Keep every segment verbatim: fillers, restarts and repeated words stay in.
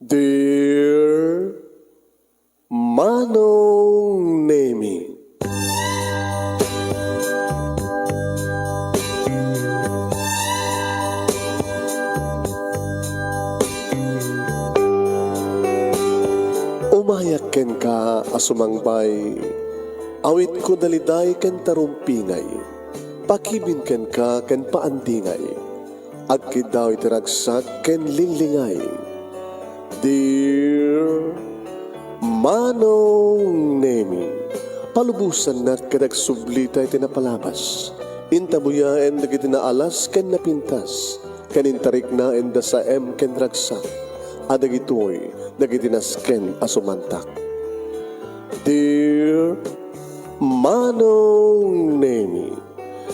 Dear Manong Nemi. Umayak kenka a sumangbay, awitko daliday ken tarumpingay, pakibin kenka ken paandingay, agkiddaw iti ragsak ken linglingay. Dear Manong Nemi, palubosannak ket agsublita iti napalabas. Intabuyaen dagiti naalas ken napintas, ken intariknaen da saem ken ragsak, a dagitoy dagiti nasken a sumantak. Dear Manong Nemi,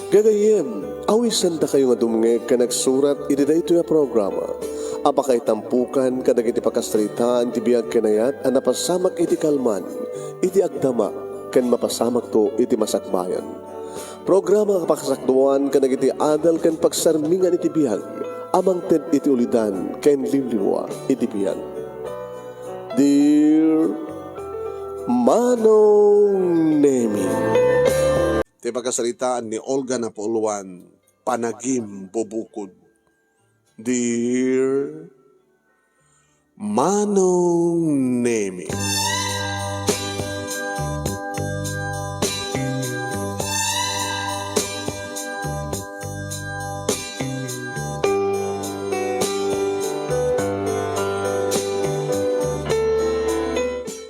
gagayyem, awisendakayo nga dumngeg ken agsurat iti daytoy a programa a pakaitampokan kadagiti pakasaritaan ti biag ken ayat a napasamak iti kalman, iti agdama, ken mapasamakto iti masakbayan. Programa a pakasakduan kadagiti adal ken pagsarmingan iti biag a mangted iti ulidan ken liwliwa iti biag. Dear Manong Nemi. Ti pakasaritaan ni Olga Napoleon, Panagim Bubukod. Dear Manong Nemi.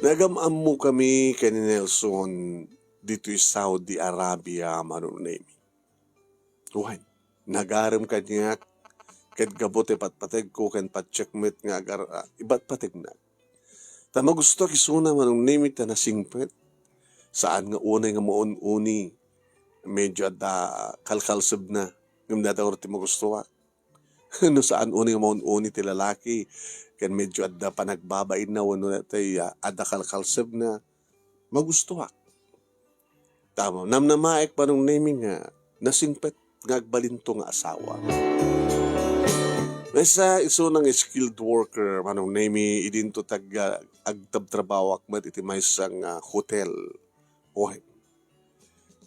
Nagam-ammo kami ken ni Nelson ditoy Saudi Arabia, Manong Nemi. Wen, nagarem kaniak, ket gapu ti patpategko ken patiek met nga agar-, ah, ipatpategnak. Ta magustoak isuna, Manong Nemi, ta nasingpet. Saan nga unay nga maun-uni, medyo adda kalkalsebna, ngem dayta ti magustoak. No saan unay nga maun-uni ti lalaki, ken medyo adda panagbabainna wenno natay, ah, adda kalkalsebna, magustoak. Tama, namnamaek, Manong Nemi, nga nasingpet nga agbalinto nga asawa. Maysa isuna nga skilled worker, Manong Nemi, idinto tag-, agtabtrabahoak met iti maysa nga hotel. Wen.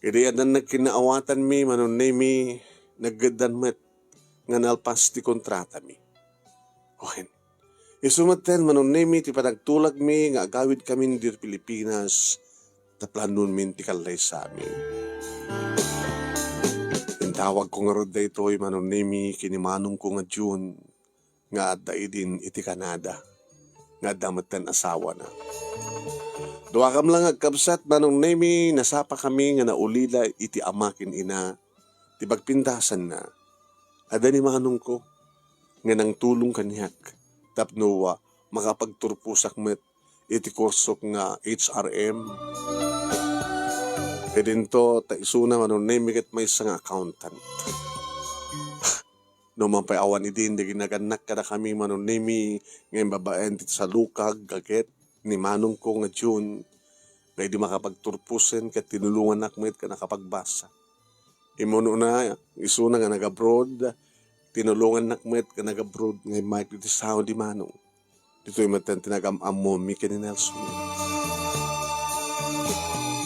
Idi addan nagkinnaawatanmi, Manong Nemi, naggeddan met nga nalpas ti kontratami. Wen. Isu metten, Manong Nemi, ti panagtulagmi nga agawidkamin ditoy Pilipinas, ta planonmin ti kallaysami. Intawagko ngarud daytoy, Manong Nemi, ken ni manongko nga June, nga adda idin iti Canada, nga adda metten asawana. Duakami la nga agkabsat, Manong Nemi, nasapakami nga naulila iti ama ken ina ti pagpintasanna. Adda ni manongko nga nangtulong kaniak tapno, ah, makapagturposak met iti kursok nga H R M. Idinto, ta isuna, Manong Nemi, ket maysa nga accountant. No man pay awan idin, di ginagannak kadakami, Manong Nemi, nga imbabaen ti salukag, gaget, ni manongko nga June, nga idi makapagturposen ket tinulongannak met nga nakapagbasa. Immunona, isuna nga nag-abroad, tinulongannak met nga nag-abroad nga immayko iti Saudi, manong. Ditoy metten ti nagam-ammomi ken ni Nelson.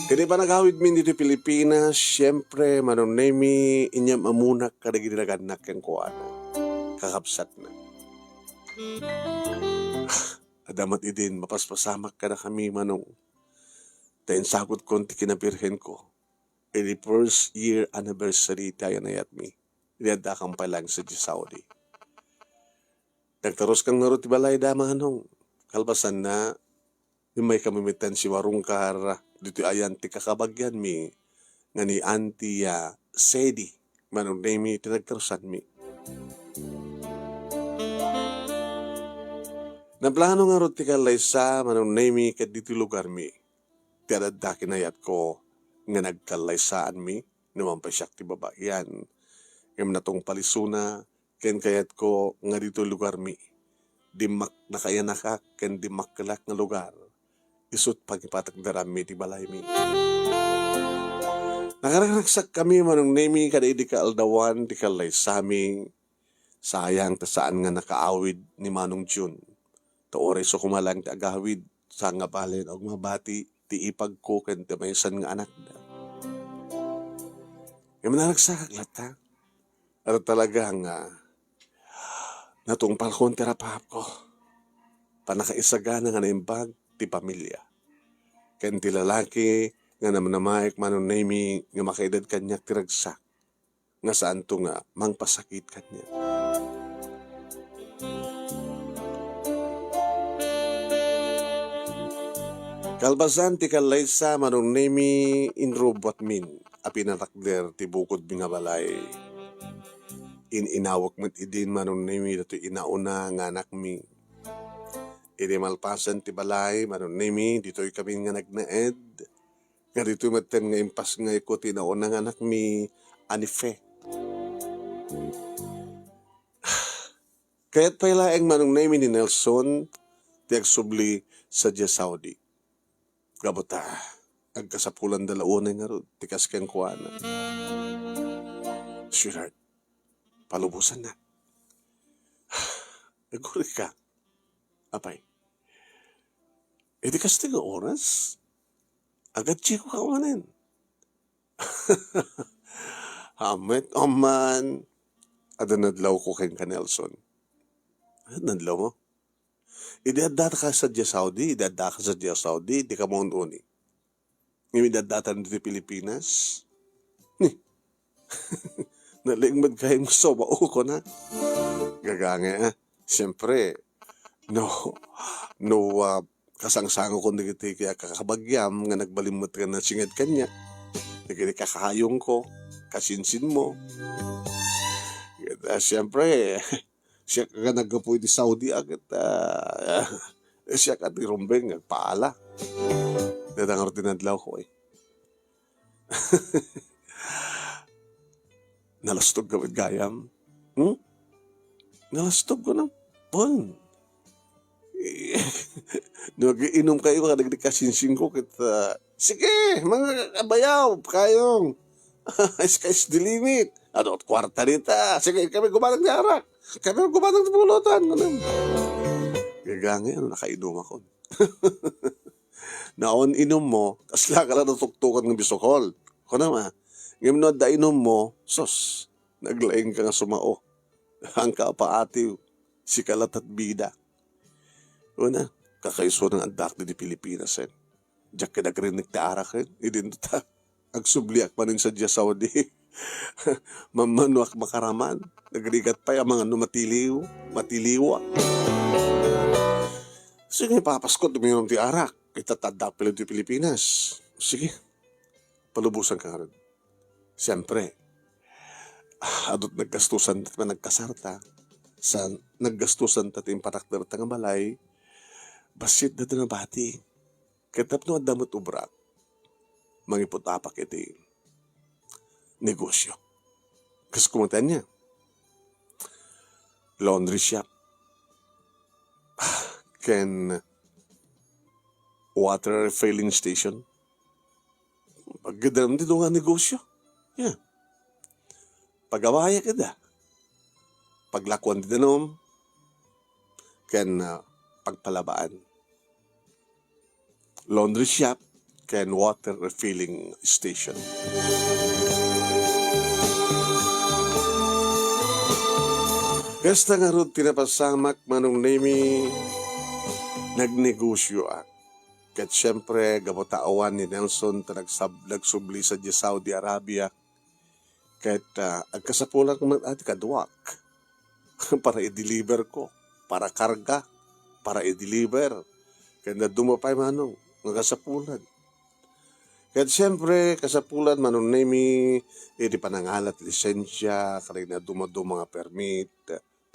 Ken ni panagawidmi ditoy Pilipinas, siempre, Manong Nemi, inyam-ammonak kadagiti nagannak kenkuana. Kakabsatna. Adda met idin mapaspasamak kadakami, manong. Ta insagutkon ti kinabirhenko. Idi first year anniversary ti ayan-ayatmi. Idi addakami pay laeng sadiay Saudi. Nagtaruskami ngarud ti balayda, manong. Kalpasanna, immaykami metten siwarungkar ditoy ayan ti kakabagianmi nga ni Auntie, ah, Sedi, Manong Nemi, ti nagtarusanmi. Naplano ngarud ti kallaysa, Manong Nemi, ket ditoy lugarmi. Ti adda kinayatko nga nagkallaysaanmi, no man pay siak ti babaean. Ngem natungpal isuna, ken kayatko nga ditoy lugarmi. Dimmak nakayanakak ken dimmakkelak nga lugar. Isut' pangipatakderanmi ti balaymi. Nakararagsakkami, Manong Nemi, kada idi kaaldawan ti kallaysami. Sayang ta saan nga nakaawid ni Manong June. Ta uray isu koma laeng ti agawid, saan nga bale nga agmabati ti ipagko ken ti maysa nga anakda. Ngem naragsakak latta. Adu talaga nga natungpalkon ti rapahapko. Pannakaisagana nga naimbag ti pamilia. Ken ti lalaki nga namnamaek, Manong Nemy, nga makaidad kaniak ti ragsak nga saanto nga mangpasakit kaniak. Kalpasan ti kallaysa, Manong Nemy, inrubuatmin a pinatakder ti bukodmi nga balay. In-inawek met idin, Manong Nemy, datoy inauna nga anakmi. Idi malpasen ti balay, Manong Nemy, ditoy kami nga nagnaed. Nga ditoy metten nga impasngayko ti nauna nga anakmi a ni Fe. Kayat pay laeng, Manong Nemy, ni Nelson ti agsubli sadiay Saudi. Gapu ta agkasapulanda la unay ngarud ti kas kenkuana. Sweetheart, palubosannak. Agurika. Apay, iti kasta nga oras, agadko ka manen. Amet, aman. Adda nadlawko kenka, Nelson. Adda nadlawmo? Idi addaka sadiay Saudi, idi addaka sadiay Saudi, dika maun-uni. Ngem idi addatan ditoy Pilipinas, ni, nalaing met gayam nga sumao, kuna. Gagangay, ah. Siyempre, no, no, ah, kasangsango kon dagiti kaya kakabagiam nga nagbalin met nga nasinged kaniak. Dagiti kakayongko, kasinsinmo. Ket, ah, siyempre, siak nga naggapu iti Saudi, ah, ket, ah, siak a ti rumbeng, agpaala. Dayta ngarud ti nadlawko, eh. Nalastogka met gayam? Hmm? Nalastogko na. Bon. No agiinumkayo kadagiti kasinsingko ket, ah, sige, mga kabayaw, kayong. Sky's the limit. Adu ti kuarta dita. Sige, kami gumanang ti arak. Kami gumanang ti pulutan. Ano? Gagangay, ano, nakainumakon. Naon inummo, kasla ka la natuktokan nga bisukol. Kunam, ah. Ngem no adda inummo, sus, naglaingka nga sumao. Haanka a paatiw, sika latta ti bida. Kuna, kakaiso nga addaak ditoy Pilipinas, eh. Diak ket agrinnek ti arak, eh. Idinto ta agsubliak manen sadiay Saudi. Mammanuak makaraman. Nagrigat pay amangan no matiliw, matiliwak. Sige, papaskot uminom ti arak. Ita ta addaak pay ditoy Pilipinas. Sige, palubosanka ngarud. Siyempre, adu ti naggastusan ti panagkasarta. Sa naggastusan ta ti impatakderta nga balay, bassit dayta nabati. Ket tapno adda met obrak, mangiput-apak iti negosyo. Kas kumata niya, laundry shop, ken water refilling station. Paggidanem ti dua nga negosyo. Yeah. Pagawayak ida. Paglakuan ti danum, ken, ah, pagpalabaan. Laundry shop, ken water refilling station. Kasta ngarud ti napasamak, Manong Nemy, nagnegosyoak. Ket siempre, gapu ta awan ni Nelson ta nagsab-, nagsubli sadiay Saudi Arabia, ket, ah, agkasapulan met ti kaduak. Para i-deliver ko, para karga, para i-deliver. Ket dadduma pay, Manong, nga kasapulan. Ket siempre, kasapulan, Manong Nemy, iti panangalat lisensia, kadagiti dadduma-duma nga permit,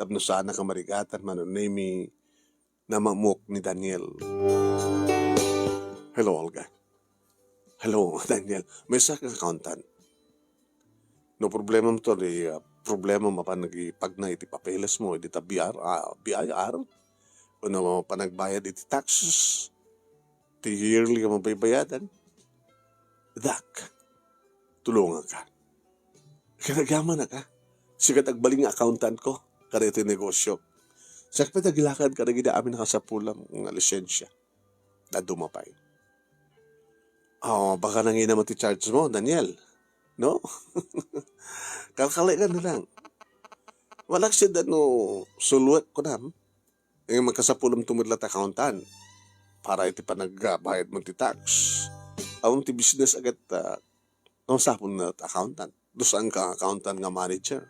tapno saannak a marigatan, Manong Nemy, namamok ni Daniel. Hello, Olga. Hello, Daniel. Maysa nga accountant. No problemam to, di, ah, problema mapan nagipagna iti papeles mo, iti ta B R, ah, B I R. Wenno panagbayad iti taxes, ti yearly nga mabaybayadan. Dak, tulonganka. Ket agyamanak, a. Sika ti agbalin nga accountant ko, kada iti negosyo. Siak pay ti agilakad kadagiti amin a kasapulam nga lisensia. Dadduma pay. Oh, baka nangina met ti charge mo, Daniel. No? Kalkalikan na lang. Wala kasi no suluek ko na. Eh, magkasapulam to met la ti accountant. Para iti panagbayad mo ti tax. Awan ti business agad, ah, ang sapul na accountant. Dusan ka accountant nga manager.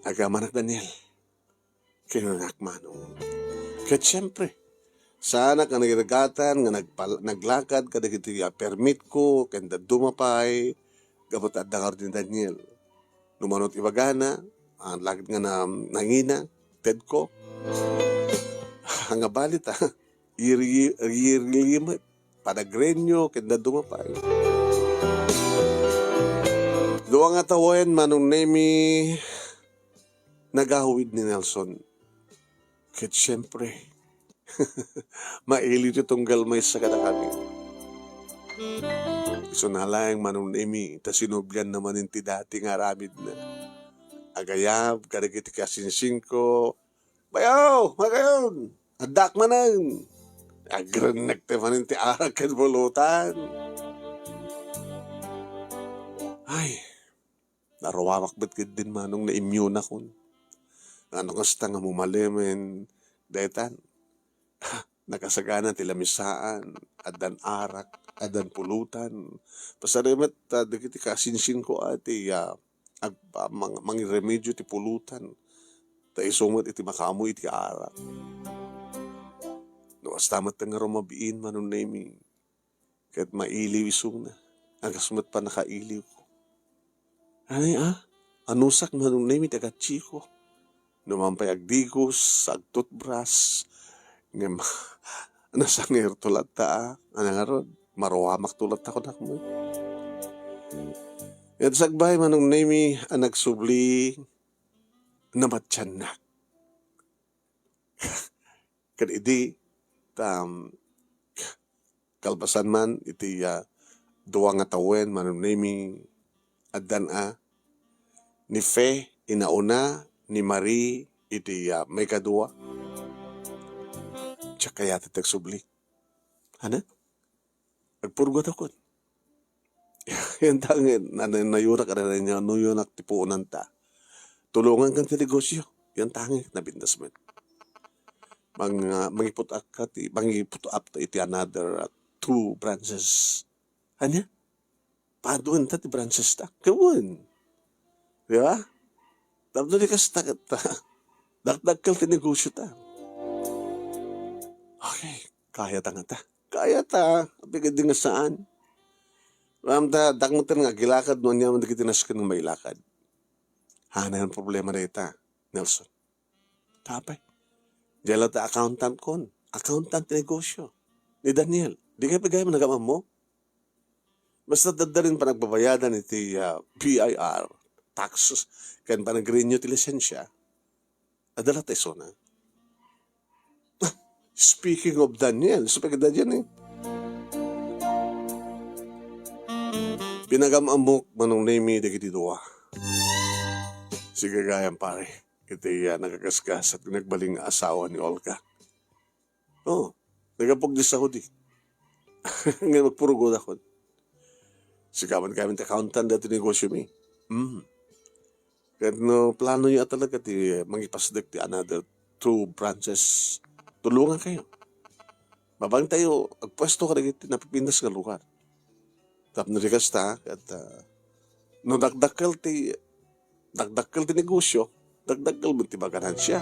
Agamanak, Daniel. Kinunakmano. Ket siyempre, saanak nga nagiragatan nga nagpal-, naglakad kadagiti, ah, permit ko, ken dadduma pay, gapu ta adda ngarud ni Daniel. No mano ti ibagana, ah, lagid nga na-, nangina, Ted ko. Nga balit, ah, iri-, iri-, met, panagrenyo, ken dadduma pay. Dua nga tawen, Manong Nemi, nagawid ni Nelson. Ket siyempre, mailiw ti tunggal maysa kadakami. Isu nalaeng Manong Nemi, ta sinublian na manen ti dati nga aramidna. Agayab kadagiti kasinsingko, "Bayaw, magayon! Addak manen!" Agrennek ti manen ti arak ken bulutan. Ay, naruamak met ketdin Manong Nemi, nakon. Ngano kasta nga mumalemen daytan? Nakasagana ti lamisaan, addan arak, addan pulutan. Pasarimet, ah, dagiti kasinsingko a ti, ah, ag-, ah, mang-, mangiremedyo ti pulutan. Ta isu met iti makaammo iti arak. No kasta met nga rumabiin, Manong Nemi, ket mailiw isuna. Agas met pannakailiwko. Anay, ah? Anusak, Manong Nemi, ti agatsiko. No man pay agdigos, agtutbras, ngem nasangirto latta, ah. Ania ngarud, maruamakto latta, kunak met. Ket sagbay, Manong Nemi, a nagsubli, namatiannak. Ket idi, tam, kalpasan man iti, ah, dua nga tawen, Manong Nemi, addan a, ni Fe, inauna, ni Marie, iti, ah, maikadua. Diak kayat ti agsubli. Ania? Agpurgot ako. Yan tangen, na-, na-, nayurak, na-, na-, nayurak ti puonanta. Tulongankan ti negosyo. Yan tangen, nabindas met. Mang-, ah, mangiput-ak ka ti, mangiput-ak ta iti another, ah, two branches. Ania? Paduen ta ti branches ta. Kawen. Di ba? Tapno di kasta ket, dakdakkel ti negosyo ta. Okay, kaya ta ngata. Kaya ta, apigad di nga saan. Ram ta, dakmeten nga agilakad no aniaman dagiti nasken nga mailakad. Hanan problema dayta, Nelson. Tapay. Diay la ta accountant kon. Accountant ti negosyo. Ni Daniel. Di kay pagayam nagam-ammo? Basta dadalin panagbabayadan iti, ah, B I R, taxes, ken panagrenew ti lisensia. Adda la ta isuna. Ah, speaking of Daniel, isu pay Daniel eh. Pinagam-ammok Manong Nemi dagiti dua. Sige gayam, pare. Iti, ah, nagagasgas at nagbaling nga asawa ni Olga. Oh, nagapog di Saudi. Nga magpurugod ako. Sigawan kami ti accountant dati negosyo mi. Hmm. Ket no plano niya talaga ti mangipasdek ti another two branches, tulungan kayo. Mabang tayo, agpwesto ka dagiti napipintas nga lugar. Tapno di kasta, ket, ah, no dakdakkel ti, dakdakkel ti negosyo, dakdakkel met ti maganansia.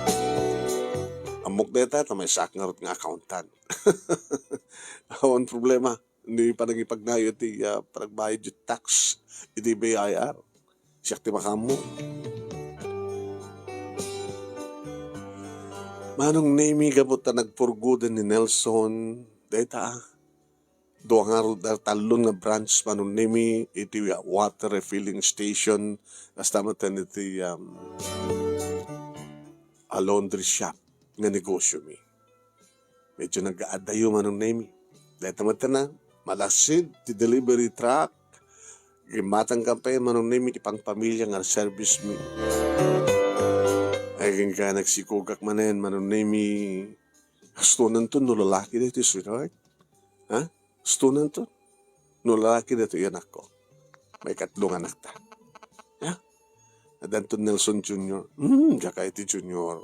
Ammok dayta, ta maysaak ngarud nga accountant. Awan problema. Ni panagipagnayo ti, ah, panagbayad ti tax iti B I R. Siak ti makaammo. Manong Nemi, gapu ta nagpurgoden ni Nelson, dayta, ah. Dua ngarud a tallon nga branch, Manong Nemi, iti water refilling station, kasta met iti, um, a laundry shop nga negosyo mi. Medyo nagaaddayo, Manong Nemi. Dayta met na, malaksid ti delivery truck. Gimmatang ka pay, Manong Nemi, ti pangpamilya nga service mi. Ay, Agingga nagsikogak manen, Manong Nemi. Astonanton no lalaki daytoy, sweetheart. Ha? Astonanton no lalaki daytoy, anakko. Maikatlo nga anakta. Ha? Addanton Nelson Junior. Hmm, diak iti Junior.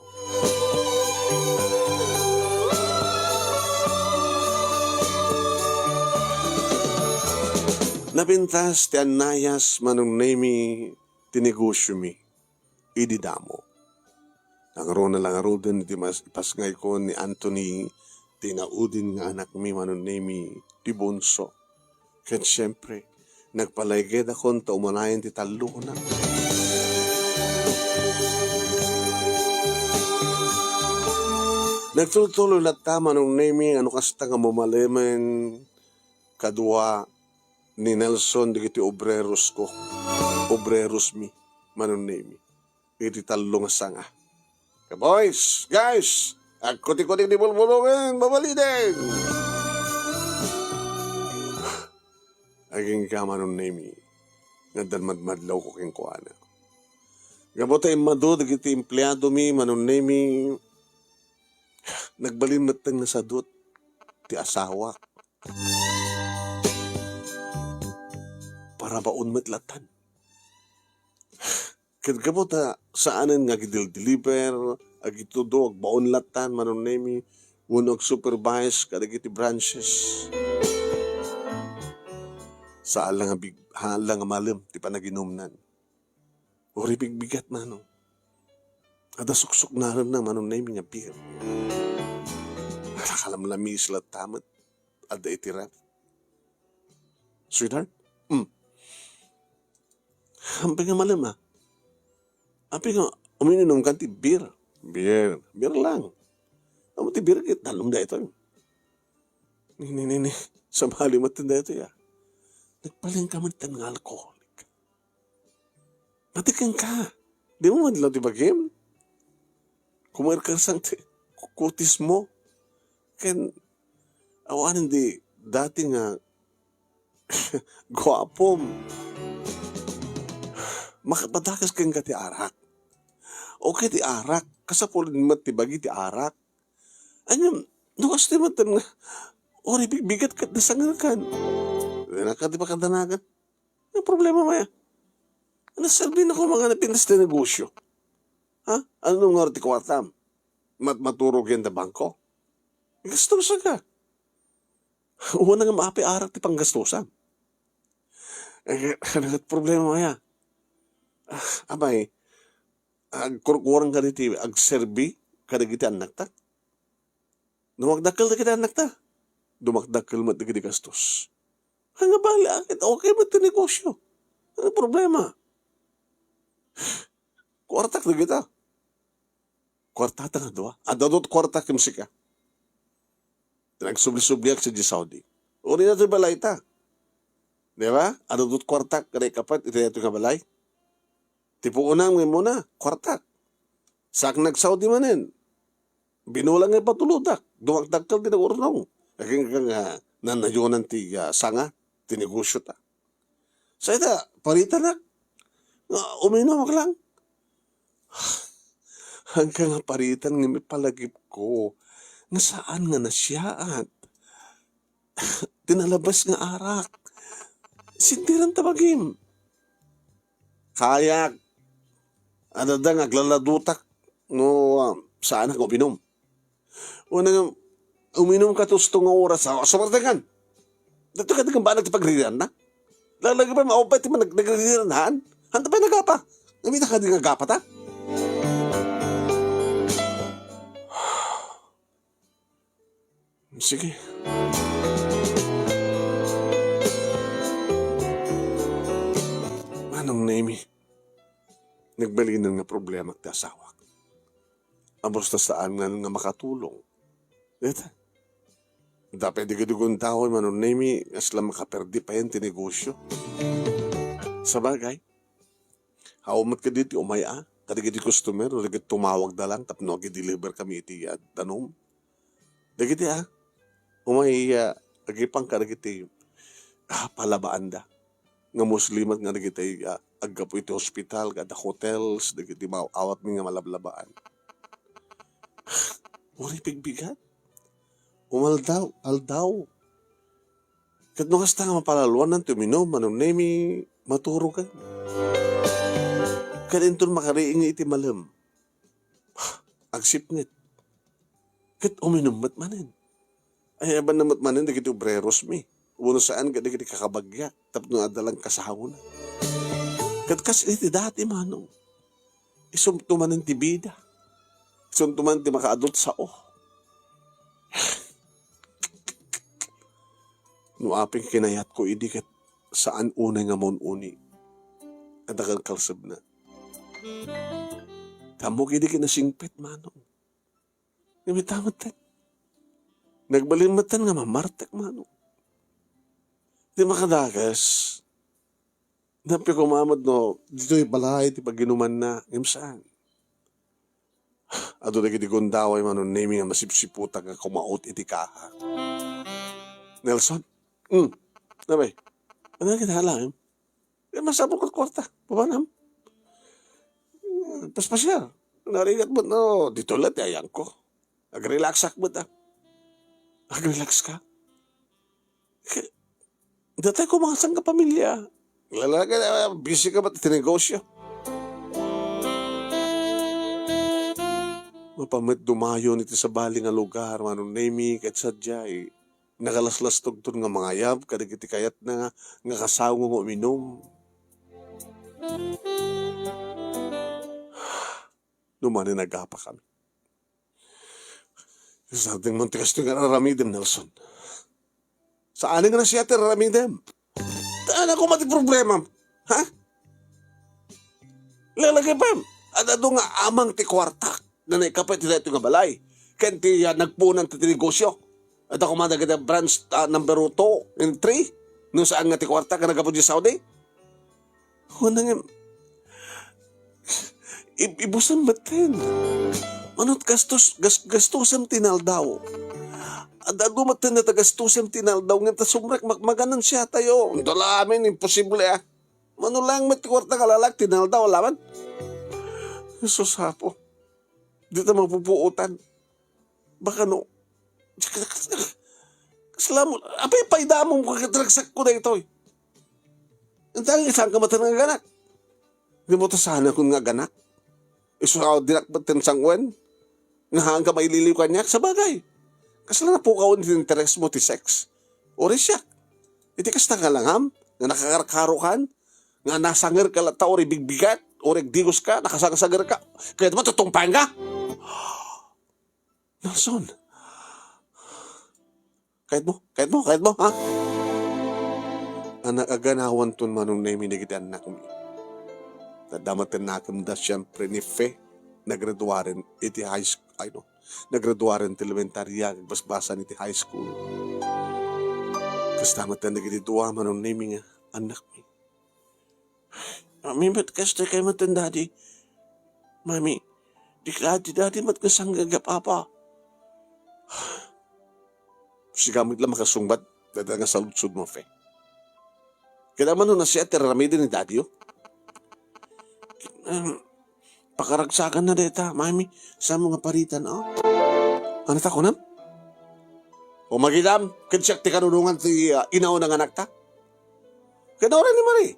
Napintas ti annayas, Manong Nemi, ti negosiomi idi damo. Nangruna la ngaruden iti mas-, ipasngayko ni Anthony, ti naudin nga anakmi, Manong Nemi, ti bunso. Ket siempre, nagpalaygedakon ta umanayen ti tallona. Nagtultuloy latta, Manong Nemi, nga no kasta nga mumalemen kadua ni Nelson dagiti obrerosko, obrerosmi, Manong Nemi, iti tallo nga sanga. Boys, guys, agkuti-kuti ti bulbulongen, mabalinen! Agingga, Manong Nemi, nga addan madmadlawko kenkuana. Gapu ta immadu dagiti empleadomi, Manong Nemi, nagbalin metten nga sadut ti asawak. Parabaon met latan. Ket gapu ta saanen nga agidel-deliver, agitudo, agbaon latan, Manong Nemi, wenno agsupervise kadagiti branches. Saan la nga big-, saan la nga malem ti panaginumnan. Uray bigbigat, Manong. Adda suksuknarenna, Manong Nemi, nga beer. Nakalamlamis latta met. Adda iti ref. Sweetheart? Hmm. Ampay nga malem, a. Ampay nga uminom ka ti beer. Beer. Beer lang. Amo ti beer, ket talong daytoy. Ni, ni, ni, ni. Sabali met daytoy, a. Nagpalengka met nga alcoholic. Mati kenka. Dimo madlaw ti bagim? Kumerkersang ti kutis mo. Ken awanen di dati nga guapom. Makapadakes kenka ti arak. Okay ti arak. Kasapulen met ti bagi ti arak. Ania, no kasta met nga, uray bigbigat ket nasangerkan. Dina ka ti pakadanagan. Ang problema, maya. Ano serbi na ko mga napintas na negosyo? Ha? Ano nga ti kwartam? Mat-, maturog yan da bangko? Gastusan ka. Una nga maapi arak ti panggastusan. Eh, ano nga problema, maya? Ah, abay, agkurkuran ka diti agserbi kadagiti annakta. Dumakdakkel dagiti annakta. Dumakdakkel met dagiti gastos. Nga bali, a, ket okay met ti negosyo. Ano problema? Kuartak dagita. Kuartata nga dua. Adda dut kuartak ken sika. Nagsubli-subliak sadiay Saudi. Uri na ti balayta. Di ba? Adda dut kuartak kada ikapat iti daytoy nga balay. Ti puonam nga immuna, kuartak. Saak nag-Saudi manen. Binulang nga ipatulodak. Dumakdakkel ti nag-urnong. Agingga nga nanayonan ti, ah, sanga, ti negosyo ta. Sa ita, paritanak. Nga, uminumak lang. Agingga nga paritan nga ipalagipko. Nga saan nga nasiaat. Ti nalabas nga arak. Sindiren ta bagim. Kayak. Adda nga aglaladutak no, ah, saanak nga uminom. Una nga, uminom ka tusto nga oras, ah, sumartengan. Dito ka nga banag ti pagriran na. Lagi pa, maupay ti manag-, nagriran, haan? Hanta pa nagapa. Namita ka di nga gapa ta? Sige. Manong Nemi, nagbalinen nga problema ti asawak. Abos ta saan nga, nga makatulong. Deta. Dapay di gundaway, Manong Nemi, asla makaperdi payen ti negosyo. Sabagay, Awan met kadagiti umay a, kadagiti customer, dagiti tumawag da lang tapno agi-deliver kami iti, ah, danum. Dagiti, ah, umay, ah, agipan kadagiti, ah, palabaanda. Nga mostly met nga dagiti, ah, aggapu iti hospital, kada hotels, dagiti ma-, awatmi nga malablabaan. Uray bigbigat. Umaldaw, aldaw. Ket no kasta nga mapalaloannan ti uminum, Manong Nemi, maturogen. Ket inton makariing iti malem, agsipnget. Ket uminum met manen. Ay, abanna met manen dagiti obreros mi. Wenno saan ket dagiti kakabagyak tapno adda lang kasangona. Ket kas iti dati, Manong. Isumto manen ti bida. Isumto manen ti makaadut sao. No apay kinayatko idi ket saan unay nga maun-uni. Adda kalkalsebna. Ammok idi kinasingpet, Manong. Ngem ita metten. Nagbalin metten nga mamartek, Manong. Di makadakas. Nappi koma met no ditoy balay ti paginumanna, ngem saan. Adu dagiti gundaway, Manong Nemi, nga masipsiputak nga kumaot iti kaha. Nelson? Hmm. Apay? Ania nga kinahanglanam? Eh, masapul ket kuarta. Papanam? Hmm, paspasiar. Narigat met no, ditoy la ti ayangko. Agrelaxak met, ah. Agrelax ka? Ke-, datay ko mga sangga pamilya. Lalaki, ah, busy ka ba ti negosyo? Mapammet dumayon iti sabali nga lugar, Manong Nemi, ket sadiay, nagalaslastogton nga mangayab kadagiti kayatna nga, nga kasango nga uminum. No manen agapa kami. Sardengmo ti kastoy nga aramidem, Nelson. Saan nga nasiat ti aramidem? Saan a koma ti problemam? Ha? Lalaki pay, adda adu nga amang ti kuartak. Nanay ka pay ti daytoy nga balay. Ken ti, ah, nagpunan ti, ti negosyo. Adda koma dagiti branch, ah, number two and three. No saan nga ti kuarta nga naggapu di Saudi? Kuna ngem, ib-, ibusen metten. Manut gastos, gas-, gastosem ti inaldaw. Adda adu metten ta gastosem ti inaldaw, ngem ta sumrek mag-, maganansiatayo. Unda la amin, imposible, ah. Mano laeng met ti kuarta nga lalak ti inaldaw, alaman? Jesus, Apo. Dita mapupuotan. Baka no, kasla mo, apay paydamom ket ragsakko daytoy. Enta, saan ka met nga aganak? Di mo ta saan nga aganak? Isu a dinak met ti sanguen? Nga haan ka maililiw kaniak? Sabagay, kasla napukawen ti interes mo ti sex? Uray siak. Iti kasta nga langam, nga nakakarkarokan, nga nasangerka latta, uray bigbigat, uray agdigos ka, nakasangsager ka, kayat mo tutungpaen ka? Nelson, kayat mo, kayat mo, kayat mo, ha? Anak, aganawanton Manong Nemi dagiti annakmi. Naddamatennakemda siempre ni Fe, naggraduaren iti high school, ay no, naggraduaren ti elementarya, agbasbasan iti high school. Kasta met dagiti dua Manong Nemi nga annakmi. Mami, met kastoy kay met, Daddy. Mami, di ka, di Daddy met nga sangga, Papa. Sika met la makasungbat, dayta nga saludsodmo, Fe. Kailangan no nasiat ti aramiden ni Daddy, oh. Em, pakaragsakanna dayta, Mami, saan mo nga paritan, oh. Ania ta kunam? O, magitam, ket siak ti kanunongan ti, ah, inauna nga anakta. Ket uray ni Marie,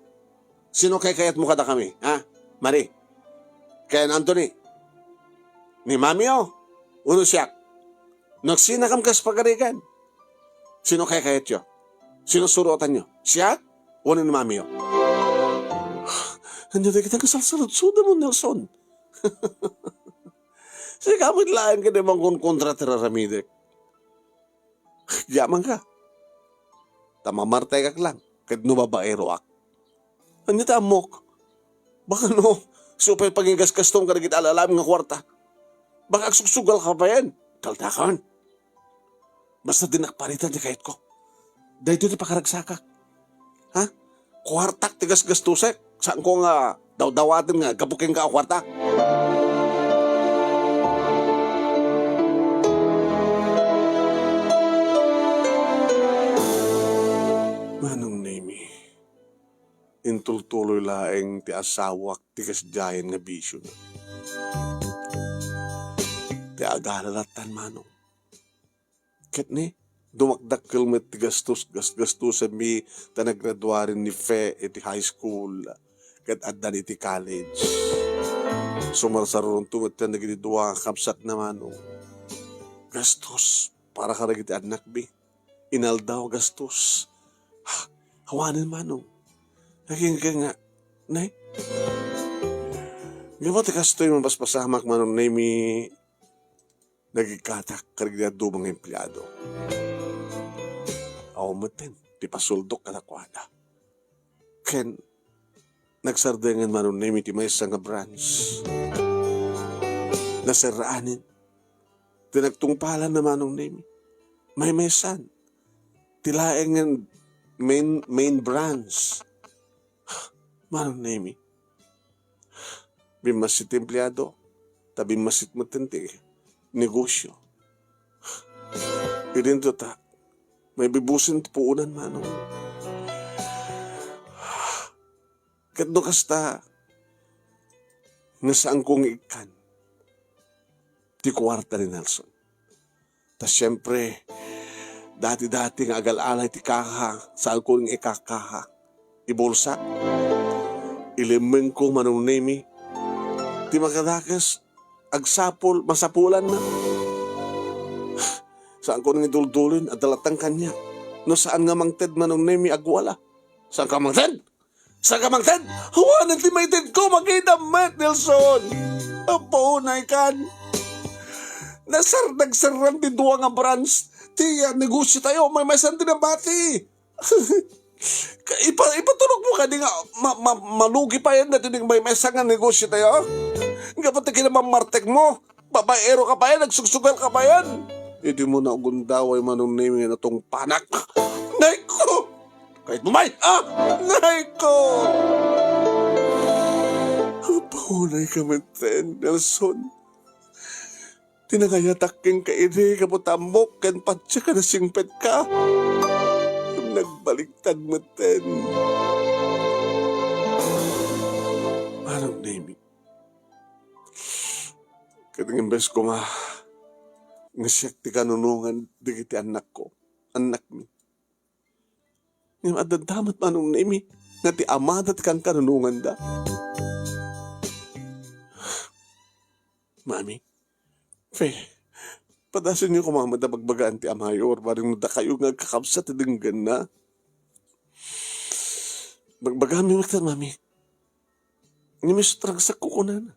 sino kaykayatmo kadakami, ha? Marie, ken Anthony, ni Mamio, wenno siak? No agsinakam kas pagarigan, sino kaykayatyo? Sino surotanyo? Siak wenno ni Mamio? Ania dagita nga salsaludsodem, Nelson? Sika met laeng ket mangkonkontra ti raramidek. Yamanka. Ta mamartaykak lang, ket no babaeroak. Ania ti ammok? Baka no, isu pay pangigaskastom kadagiti al-alam nga kuarta. Baka agsugsugal ka payen. Taldakan. Basta dinak paritan ti kayatko. Daytoy ti pakaragsakak. Ha? Kuartak ti gasgastosek. Saanko nga dawdawaten nga gapu kenka a kuarta. Manong Nemi, intultuloy laeng ti asawak ti kasdiayen nga bisiona. ti agala lattan, manong. Ket ni, dumakdakkel met ti gastos, gas-, gastosenmi ta naggraduaren ni Fe iti high school. Ket addan iti college. Sumarsaruronto met dagiti dua a kabsatna, manong. Gastos para kadagiti annakmi. Inaldaw gastos. Awanen, manong. Agingga nga, ne? Gapu ti kastoy, mapaspasamak, Manong Nemi, nagikkatak kadagiti adu nga empleado. Awan metten ti pasuldok kadakuada. Ken nagsardengen, Manong Nemi, ti maysa nga branch. Naserraanen. Ti nagtungpalan na, Manong Nemi. Maymaysan. Ti laeng nga main, main branch. Manong Nemi. Bimmassit ti empleado, ta bimmassit metten ti negosyo. Idinto ta, maibibusen ti puonan, manong. Ket no kasta, nga saanko nga ikkan ti kuarta ni Nelson. Ta siempre, dati-dati nga agal-ala iti kaha, saanko nga ikakaha. Ibulsak. Ilemmengko, Manong Nemi. Ti makadakes, agsapul, masapulanna. Saanko nga iduldulen, adda latta kaniak. No saan nga mangted, Manong Nemi, agwala. Saanka mangted? Saanka mangted? Awanen ti maitedko, makita met, Nelson. Apo, unaykan. Nasar-, nagsarraan ti dua nga branch ti, ah, negosyo tayo. Maymaysan ti nabati. Ka-, ipa-, ipatulokmo kadi nga ma-, ma-, malugi payen daytoy maymaysa nga negosyo tayo? Gapu ti kinamammartekmo. Babaero ka payen, nagsugsugal ka payen. Idi mo naugundaway, Manong Nemi, nga natungpanak. Nay ko! Kayatmo, may! Ah! Nay ko! Apo, unayka metten, Nelson. Ti nangayatak kenka idi, gapu ta ammok ken patse ka nasingpetka. Nagbaliktad metten. Manong Nemi. Ket imbes koma nga siak ti kanunongan dagiti annakko, annakmi. Ngem adda met, Manong Nemi, nga ti amada ti kankanunonganda. Mami, Fe, padasenyo koma met a bagbagaan ti amayo, barbareng no dakayo nga agkakabsat ti denggenna. Bagbagami met, Mami. Ngem isu ti ragsakko kunana.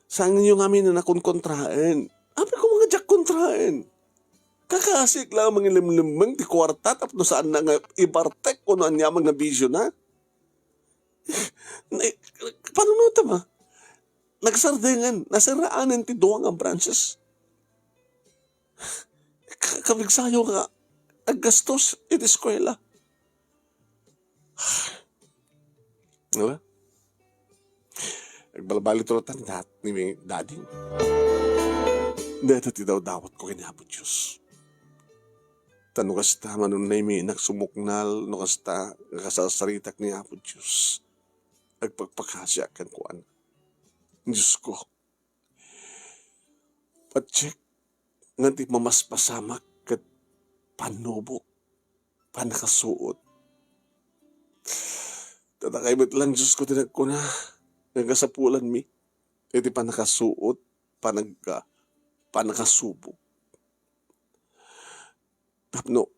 Saanyo ngamin a nakonkontraen. Apay koma nga diak kontraen. Kakasik la a mangilemlemmeng ti kuarta tapno saanna nga ibartek wenno aniaman nga bisiona. Na-, panunotem a? Nagsardengen, naserraanen ti dua nga branches. Ka-, kabigsayo nga aggastos iti eskuela. Ala? Agbalbaliw latta ni dat-, ni Daddy. Dayta ti dawdawatko ken Apo Dios. Ta no kasta, Manong Nemi, nga sumuknal, no kasta nga kasarsaritak ni Apo Dios, agpakpakasiak kenkuana. Diosko, patiek nga ti mamaspasamak ket pannubok, pannakasuot. Ta dakay met laeng, Diosko, ti nagkuna nga kasapulanmi iti pannakasuot, panagka-, pannakasubok. Tapno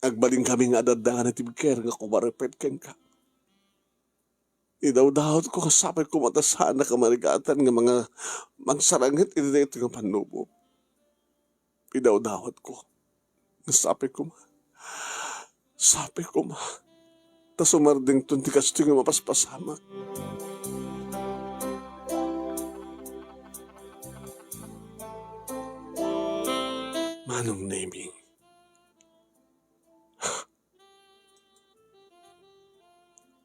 agbalinkami nga adda nga natibker nga kumarepet kenka. Idawdawatko nga sapay koma ta saannak a marigatan nga manga-, mangsaranget iti daytoy nga pannubok. Idawdawatko nga sapay koma. Sapay koma. Ta sumardengton ti kastoy nga mapaspasamak. Manong Nemi.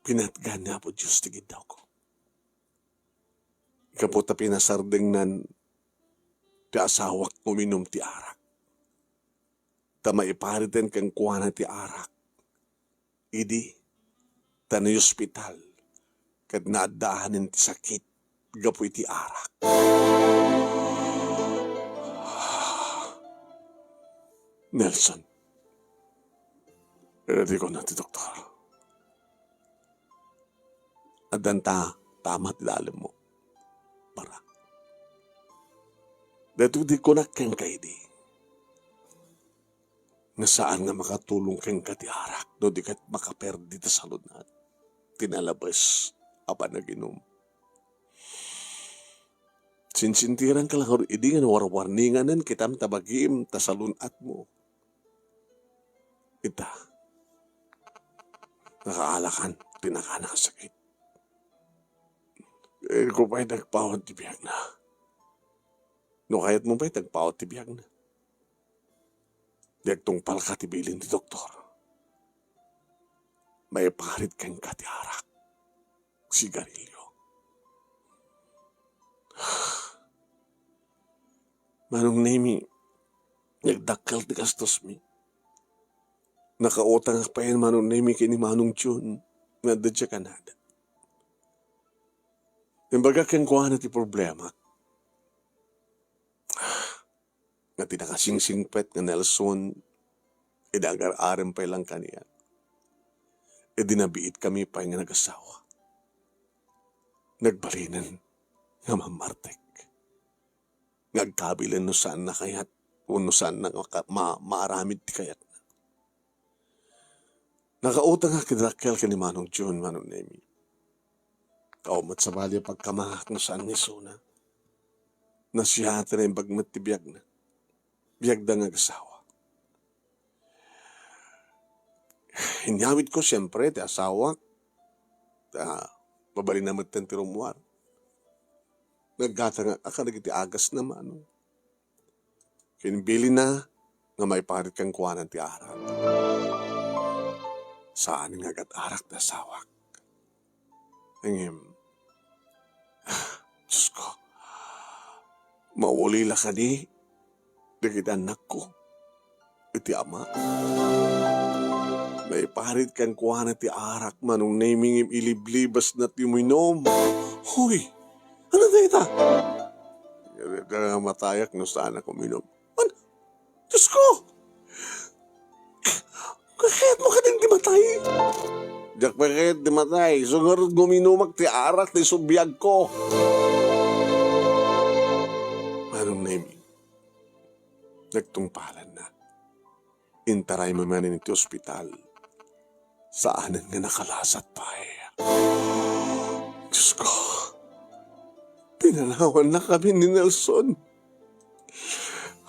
Pinatgan ni Apo Dios ti giddawko. Gapu ta pinasardengnan ti asawak nga uminum ti arak. Ta maipariten kenkuana ti arak. Idi, ta naospital, ket naaddaanen ti sakit gapu iti arak. "Nelson," idi kuna ti doktor, "addanta tama ti dalemmo. Para, daytoy ti kunak kenka idi, nga saan nga makatulong kenka ti arak no di ket makaperdi ta salun-at ti nalabes a panaginum. Sinsintiranka la idi nga nawarwarninganen kitam ta bagim ta salun-atmo. Ita, nakaalakan ti nakanasakit. Kayatko pay ti agpawad ti biagna. No kayatmo pay ti agpawad ti biagna, di agtungpalka ti bilin ti doktor. Maiparit kenka ti arak, sigarilyo." Manong Nemi, nagdakkel ti gastosmi. Nakautangak pay, Manong Nemi, ken ni Manong Jun nga adda idiay Canada. Imbagak kenkuana ti problemak. Nga ti nakasingsingpet nga Nelson, idi agar-arem pay laeng kaniak, idi nabiitkami pay nga nagasawa, nagbalinen nga mammartek, nga agkabilen no saanna kayat wenno saanna nga maka-, ma-, maaramid ti kayatna. Nakautangak iti dakkel ken ni Manong Jun, Manong Nemi. Awan met sabali a pagkamangak no saan nga isuna. Nasiaten a naimbag met ti biagna. Biagda nga agasawa. Inyawidko, siempre, ti asawak. Ta mabalinna metten ti rummuar. Naggatangak kadagiti agasna, Manong. Ken bilinna nga maiparit kenkuana ti arak. Saan nga agat-arak ti asawak. Ngem, Diosko, maulila kadi dagiti annakko iti ama. Maiparit kenkuana ti arak, Manong Nemi, ngem iliblibasna ti uminum. Hoy, ania dayta? Matayak no saanak uminum. An-, Diosko! Kayatmo kadin ti matay? Diak pay kayat ti matay. Isu ngarud nga uminumak ti arak ti isu biagko. Manong Nemi, nagtungpalanna. Intaraymi manen iti ospital. Saanen nga nakalasat pay. Diosko, pinanawannakami ni Nelson.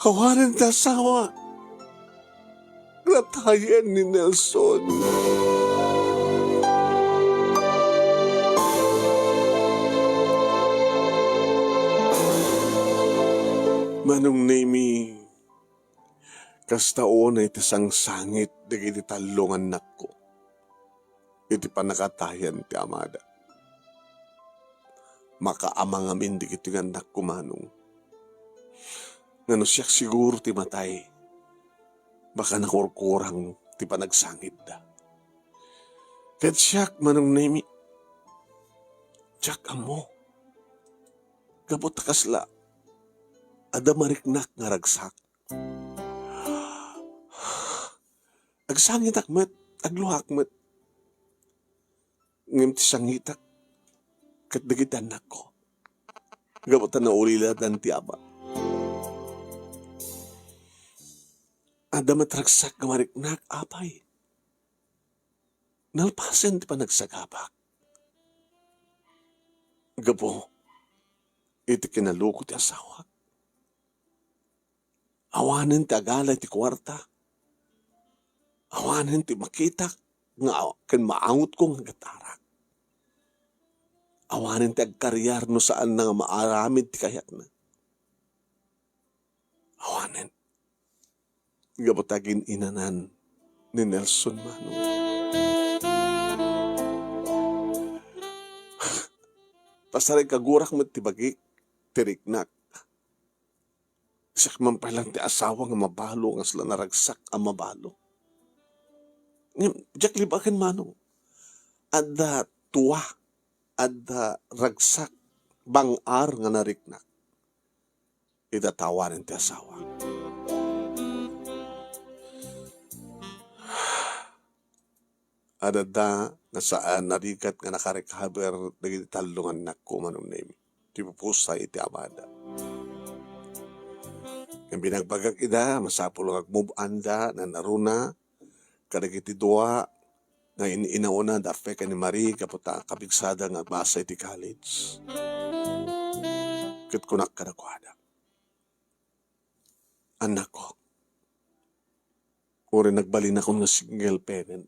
Awanen ti asawa. Natayen ni Nelson. Manong Nemi, kasta unay ti sangsangit dagiti tallo nga annakko iti pannakatayan ti amada. Makaama ngamin dagiti nga annakko, Manong, nga no siak siguro ti matay, baka nakurkurang ti panagsangitda. Ket siak, Manong Nemi, diak ammo. Gapu ta kasla, adda mariknak nga ragsak. Agsangitak met, agluak met. Ngem ti sangitak ket dagiti annakko. Gapu ta nauliladan ti ama. Adda met ragsak nga mariknak, apay. Nalpasen ti panagsagabak. Gapu iti kinaluko ti asawak. Awanen ti agala iti kuarta. Awanen ti makitak nga aw-, ken maangotko nga agat-arak. Awanen ti agkariar no saanna nga maaramid ti kayatna. Awanen. Gapu ta gin-inanan ni Nelson, Manong. Pasarikagurak met ti bagik, ti riknak. Siak man pay laeng ti asawa nga mabalo, nga sla naragsak a mabalo. Ngem, diak libaken, Manong. Adda tua, adda ragsak, bang-ar nga nariknak. Ita ta awanen ti asawa. Adda nga saan a rigat nga nakarecover dagiti tallo nga annakko, Manong Nemi, ti pupusa iti amada. Ngem binagbagak ida, masapul nga agmove-anda, nanaruna kadagiti dua nga in-inauna da Fe ken ni Marie gapu ta kabigsada nga agbasa iti college. Ket kunak kadakuada, "Annakko, uray nagbalinakon nga single parent,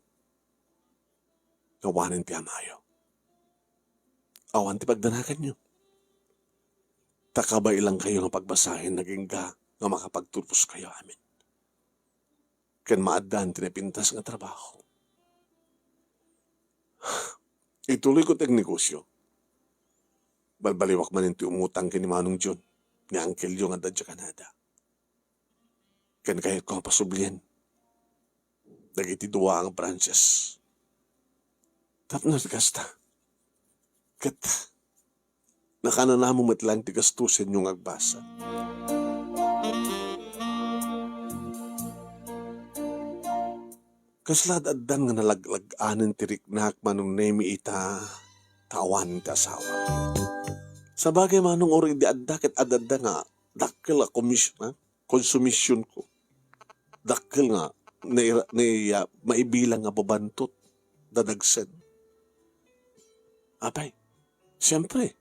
awanen ti amayo. Awan ti pagdanaganyo. Ta kabaelangkayo nga pagbasaen, agingga nga makapagturposkayo amin. Ken maaddaan ti napintas nga trabaho. Ituloyko ti agnegosio. Balbaliwak manen ti umutang ken ni Manong John, ni angkelyo nga adda idiay Canada. Ken kayatko nga pasublien dagiti dua nga branches. Tapno ti kasta, ket nakananamo met laeng ti gastosenyo nga agbasa." Kasla ad-addan nga nalaglag-anen ti riknak, Manong Nemi, ita, ta awan ti asawa. Sabagay, Manong, uray idi adda ket ad-adda nga dakkel a komis-, a konsumisionko. Dakkel nga nai-, nai-, ah, maibilang nga babantot, dadagsen. Apay, siempre,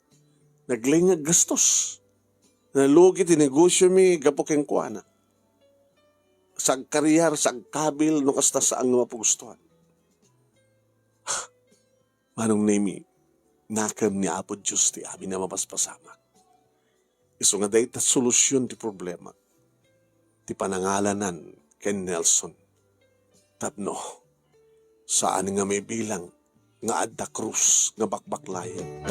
naglaing nga aggastos. Nalugi ti negosiomi gapu kenkuana. Sagkariar, sagkabil, no kasta, saan nga mapagustuhan. Manong Nemi, nakem ni Apo Dios ti amin a mapaspasamak. Isu nga dayta solusion ti problema, ti panangalanan ken Nelson. Tapno saan nga maibilang nga adda krus nga bakbaklayen.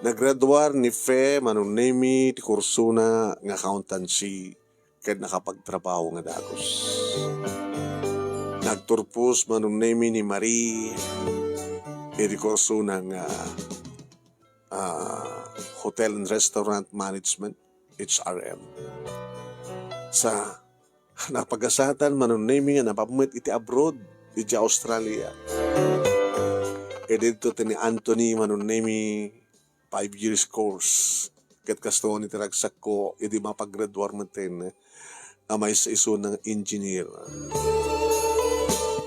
Naggraduar ni Fe, Manong Nemi, ti kursona nga accountancy ket nakapagtrabaho nga dagus. Nagturpos, Manong Nemi, ni Marie iti kursona nga, ah, Hotel and Restaurant Management, H R M. Sa napagasatan, Manong Nemi, nga napammet iti abroad, iti Australia. Ket didto ti ni Anthony, Manong Nemi, five years course. Ket kastoy ti ragsakko idi mapagraduar metten a maysa isuna nga engineer.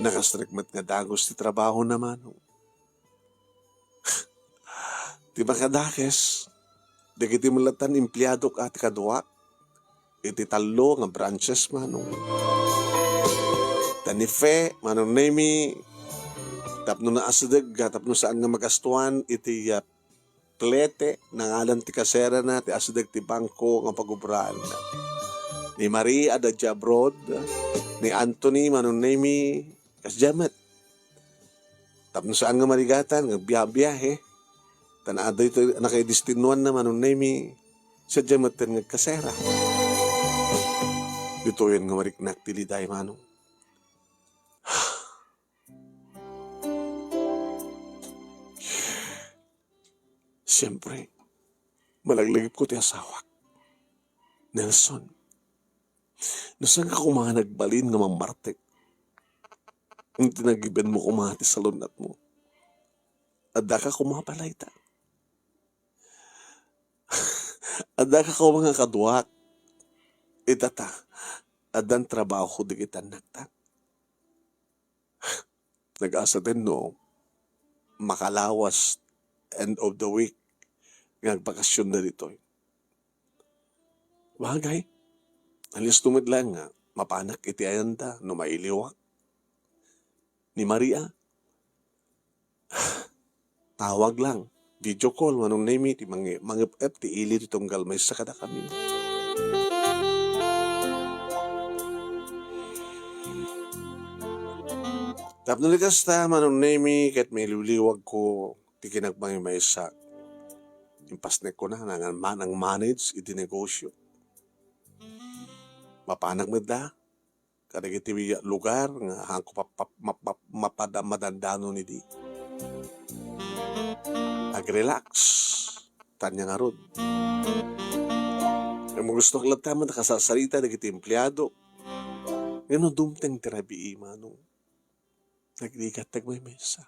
Nakastrek met nga dagus ti trabahona, Manong. Ti makadakes, dagiti met latta nga empleadok a ti kaduak iti tallo nga branches, Manong. Ta ni Fe, Manong Nemi, tapno naasideg, tapno saan nga magastuan iti, ah, plete, nangalan ti kaserana, ti asideg ti bangko nga pagubraanna. Ni Marie, adda idiay abroad, ni Anthony, Manong Nemi, kasdiay met. Tapno saan nga marigatan nga agbiabiahe, ta adda iti nakaidestinuanna, Manong Nemi, sadiay metten nga agkasera. Ditoyen nga mariknak ti liday, Manong. Siempre, malaglagipko ti asawak. Nelson, no saanka koma nga nagbalin nga mammartek, ngem tinagipenmo koma ti salun-atmo, addaka koma pay layta. Addaka koma nga kaduak. Ita ta, addan trabaho dagiti annakta. Nag-asa ten no makalawas end of the week nga agbakasion ditoy. Bagay, alisto met laeng nga mapanak iti ayanda no mailiwak ni Maria. Tawag lang, video call, Manong Nemi, ti mangi-, mangep-ep ti ili ti tunggal maysa kadakami. Tapno di kasta, Manong Nemi, ket mailiwliwagko ti kinagmangimaysa. Impasnekkona nga nang-, nang-manage iti negosyo. Mapanak met da kadagiti lugar nga haanko pap-, pap-, map-, map-, mapada-, madandanon idi. Ag-relax. Tania ngarud. Ngem gusto latta met a kasasarita dagiti empleado. Ken no dumteng ti rabii, Manong, nagligat ti agmay-misa.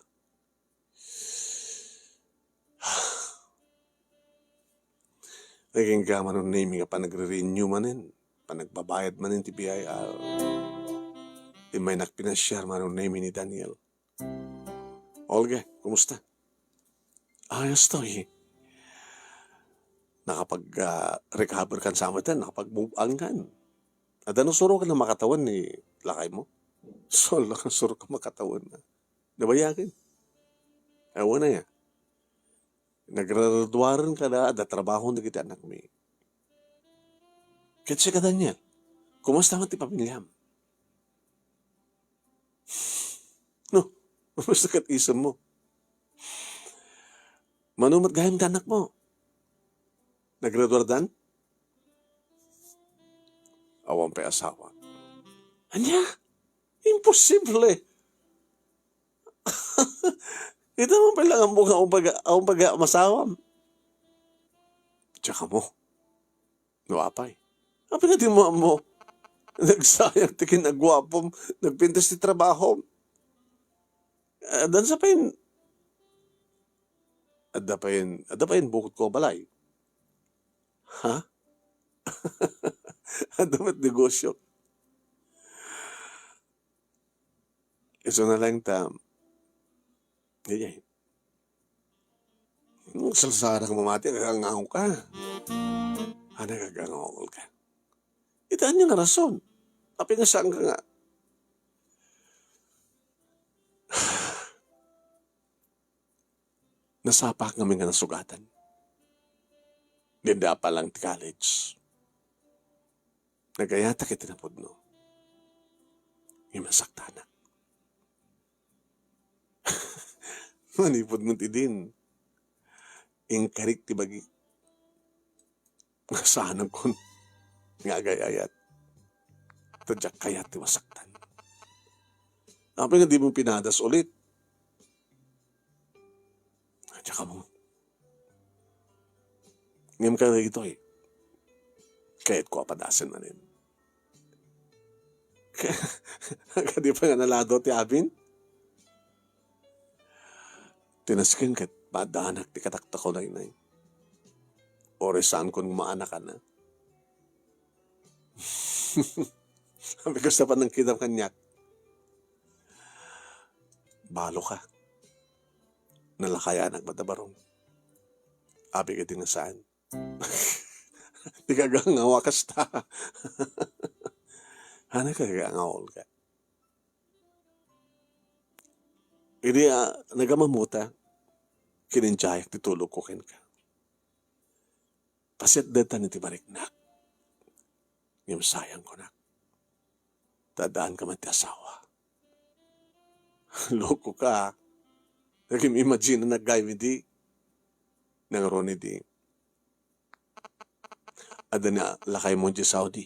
Nagingga, Manong Nemy, nga panagre-renew manen, panagbabayad manen ti B I R. Immaynak pinasiar, Manong Nemy, ni Daniel. Olga, kumusta? Ayos to, eh. Nakapag, ah, recover kan sa matan, nakapag-move on kan. Adda no surokan a makatawan ni lakay mo? Solo kan surok a makatawan na. Nabayagen. Awan na ya. Nagraduaren ka na, adda trabaho na kita anak mi. Ket sika, Daniel, kumusta man ti pamiliam? No, kumusta ket isem mo? Mano met gayam ti anak mo? Nagraduardan? Awan pay asawa. Ania? Imposible! Ita mo pala nga mo nga awan pag-, awan pag-, masawam. Tsaka mo. No, apay. Apay nga di mo ammo. Nagsayang ti kinagwapom. Nagpintas ti trabahom. Ah, dan sa pain, adda pain, adda pain bukod ko balay. Ha? Adda met negosyo. Isu na lang ta, iya, salsarak mamati, agangaw ka. Ano, agangaw ka? Itan niya nga rason. Apay nga saan ka nga? Nasapak ngamin nga nasugatan. Dida pa lang ti college. Nagayatak iti napudno. Ngem nasaktanak. Manipud met idin, inkarik ti bagi. Saan kon nga agay-ayat. Ta diak kayat ti masaktan. Apay nga di mo pinadas ulit? Diak ammo. Ngem kadagitoy, kayatko a padasen manen. Kadi pa nga nalado ti amin? Ti nasken ket maaddanak ti kataktakon, naynay. Uray saan kon maanakana. Apay kasta panangkitam kaniak. Balo ka. Nalakayanak met a barong. Apay ket di nga saan. Di ka agangaw a kasta. Ano ka agangaw, Olga? Idi, ah, nagamamuta, kinindiayak ti tulogko kenka. Pasiatdatan iti mariknak. Ngem sayang kunak. Ta addaan ka met ti asawa. Loko ka. Nagim-imagine na gayam idi. Nangruna idi. Adda ni lakay mo di Saudi.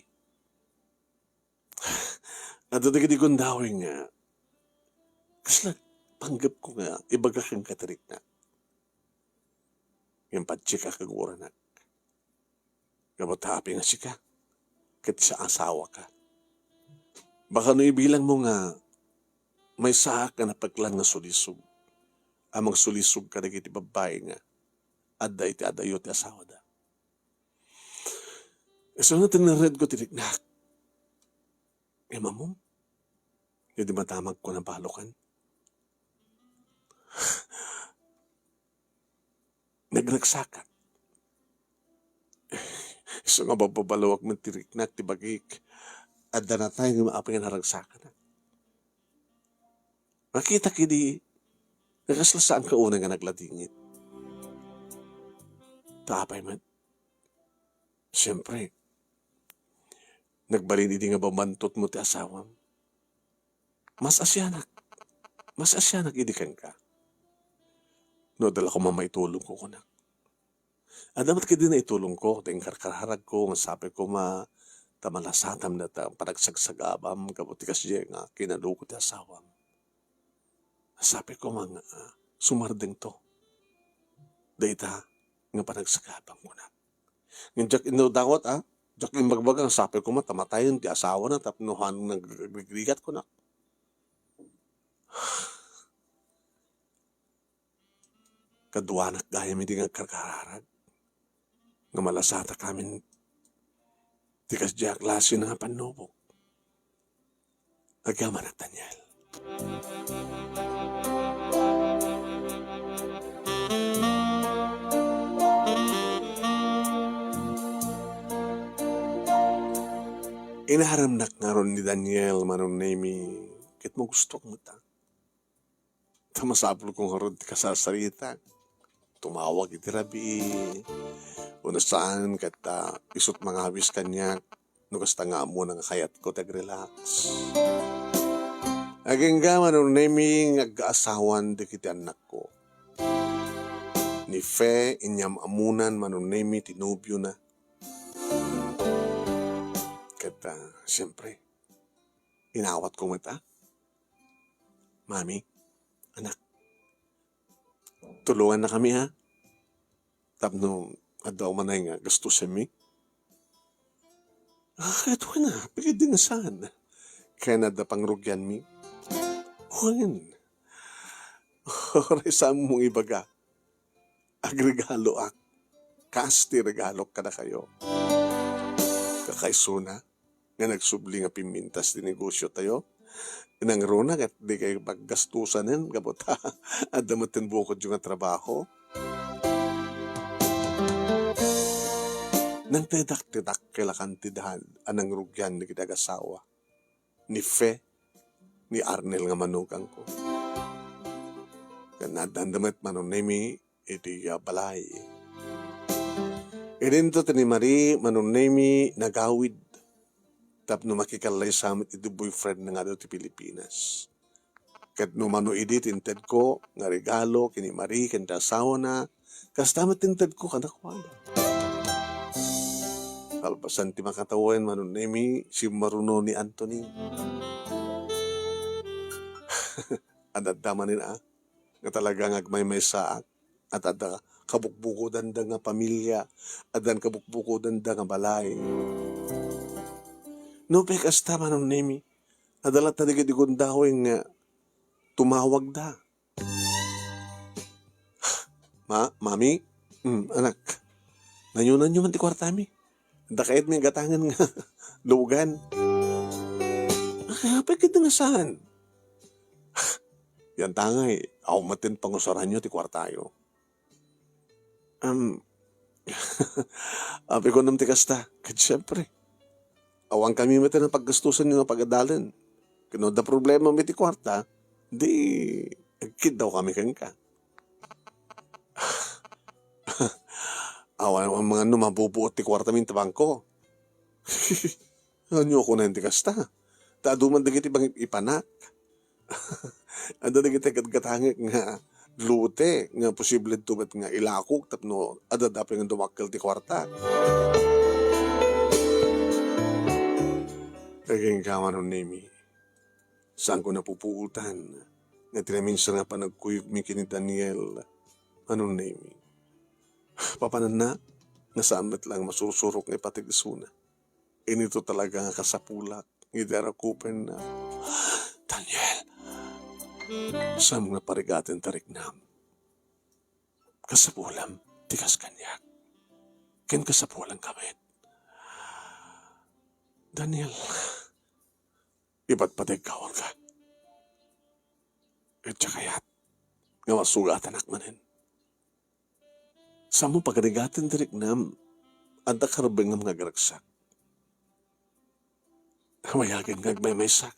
Adda dagiti gundaway nga, kasla panggepko nga ibaga kenka ti riknak. Ngem patsika kaguranak. Ngem apay nga sika, ket sa asawaka. Baka no ibilangmo nga maysaak nga napeklan nga sulisog, a magsulisog kadagiti babbai nga adda iti adayo ti asawada. Isu nga tinernedko ti riknak. Ngem ammom, idi madamagko, nabalokan. Nagreksakak. Isu nga babbabaluak met ti riknak ti bagik. Adda natay ngem apay nga nareksakanak. Nakitak idi, nakasla saan ka unay nga nagladingit. Ta apay met? Siempre, nagbalin idi nga bamantotmo ti asawam. Mas asianak. Mas asianak idi kenka. No, adda la koma maitulongko kunak. Adda met kadi naitulongko, ta inkarkararagko, nga sapay koma, ta malasatam dayta panagsagsagabam, gapu ti kasdiay nga kinaloko ti asawam. Sapay koma nga, ah, sumardengto dayta nga panagsagabam kunak. Ngem diak inurdawat, ah. Diak imbagbaga nga sapay koma ta matayen ti asawana tapno han nag-, nagrigrigat kunak. Kaduanak gayam idi nga agkarkararag nga malasatakamin ti kasdiay a klase nga pannubok. Agyamanak, Daniel. Inaremnak ngarud ni Daniel, Manong Nemy, ket magustoak met a. Ta masapulko ngarud ti kasasarita. Tumawag iti rabii. Wenno saan ket, ah, isut' mangawis kaniak no kasta nga ammona nga kayatko ti agrelax. Agingga, Manong Nemy, nga agkaasawan dagiti annakko. Ni Fe, inyam-ammonan, Manong Nemy, ti nobiona. Ket, ah, siempre, inawatko met a. Mami, anak, tulongannakami, ha? Tapno adda umanay nga gastusenmi. Ah, ket wen a, pigiddi nga saan. Ken adda pangrugianmi. Wen. Uray saanmo ibaga. Agregaloak. Kas ti regalok kadakayo. Kakaisuna, nga nagsubli nga pimmintas ti negosiotayo. Nangruna ket dikay paggastusanen gapu ta adda met ti bukodyo nga trabaho. Nangtedak ti dakkel a kantidad a nangrugian dagiti agasawa ni Fe, ni Arnel nga manugangko. Ken addanda met, Manong Nemy, iti, ah, balay. Idinto ti ni Marie, Manong Nemy, nagawid tapno makikallaysa met iti boyfriend na nga adu ti Pilipinas. Ket no mano idi ti intedko nga regalo ken ni Marie ken ti asawana, kasta met ti intedko kadakuada. Kalpasan ti makatawen, Manong Nemy, simmaruno ni Anthony. Adda manen a, nga talaga nga agmaymaysaak, at adda kabukbukodanda nga pamilia, addan kabukbukodanda nga balay. Nupay kasta, Manong Nemy, adda latta dagiti gundaway nga tumawagda. Ma-, Mami? Mm, anak. Nayonanyo man ti kuartami. Adda kayatmi a gatangen nga lugan. Ay, apay ket nga saan? Yan tangay, awan met ti pangusaranyo ti kuartayo. Am, apay kunam ti kasta? Ket siempre, awan kami met a paggastusanyo nga pag-adalen. Ket no adda problemami ti kuarta, di agkiddawkami kenka. Awan, awan mangan no mabubuot ti kuartami iti bangko. Ania kunen ti kasta? Ta adu man dagiti pangip-ipanak. Adda dagiti gatgatangek nga lote nga posible to met nga ilakok tapno adda pay nga dumakkel ti kuarta. Agingga, Manong Nemy, saanko napupuotan nga ti naminsan nga panagkuyogmi ken ni Daniel, Manong Nemy. Papananna nga saan met lang masursurok nga ipatig isuna. Inito talaga nga kasapulak iti arakupenna. Daniel, saan nga parigaten ti riknam? Kasapulam ti kas kaniak. Ken kasapulanka met. Daniel, ipatpategka, Olga. Ket diak kayat nga masugatanak manen. Saanmo pagarigaten ti riknam, adda karbengam nga agragsak. Bayagen nga agmaymaysak.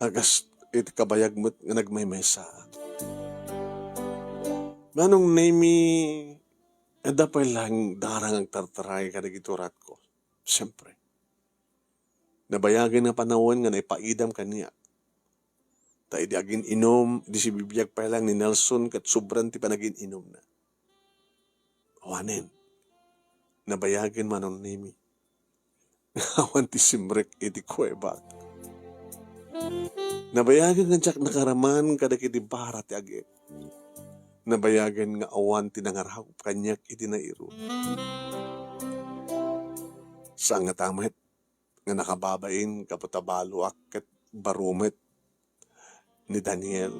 A kas iti kabayag met nga nagmaymaysa. Manong Nemy, adda pay lang darang agtartaray kadagiti uratko. Siempre. Nabayagen nga panawen nga naipaidam kaniak. Ta idi agin-inum, idi sibibiag pay lang ni Nelson ket sobran ti panagin-inumna. Awanen, nabayagen, Manong Nemy, nga awan ti simrek iti kuebak. Nabayagen nga diak nakaraman kadagiti bara ti agek. Nabayagen nga awan ti nangarakop kaniak iti nairut. Saan ngata met nga nakababain gapu ta baloak ket baro met ni Daniel.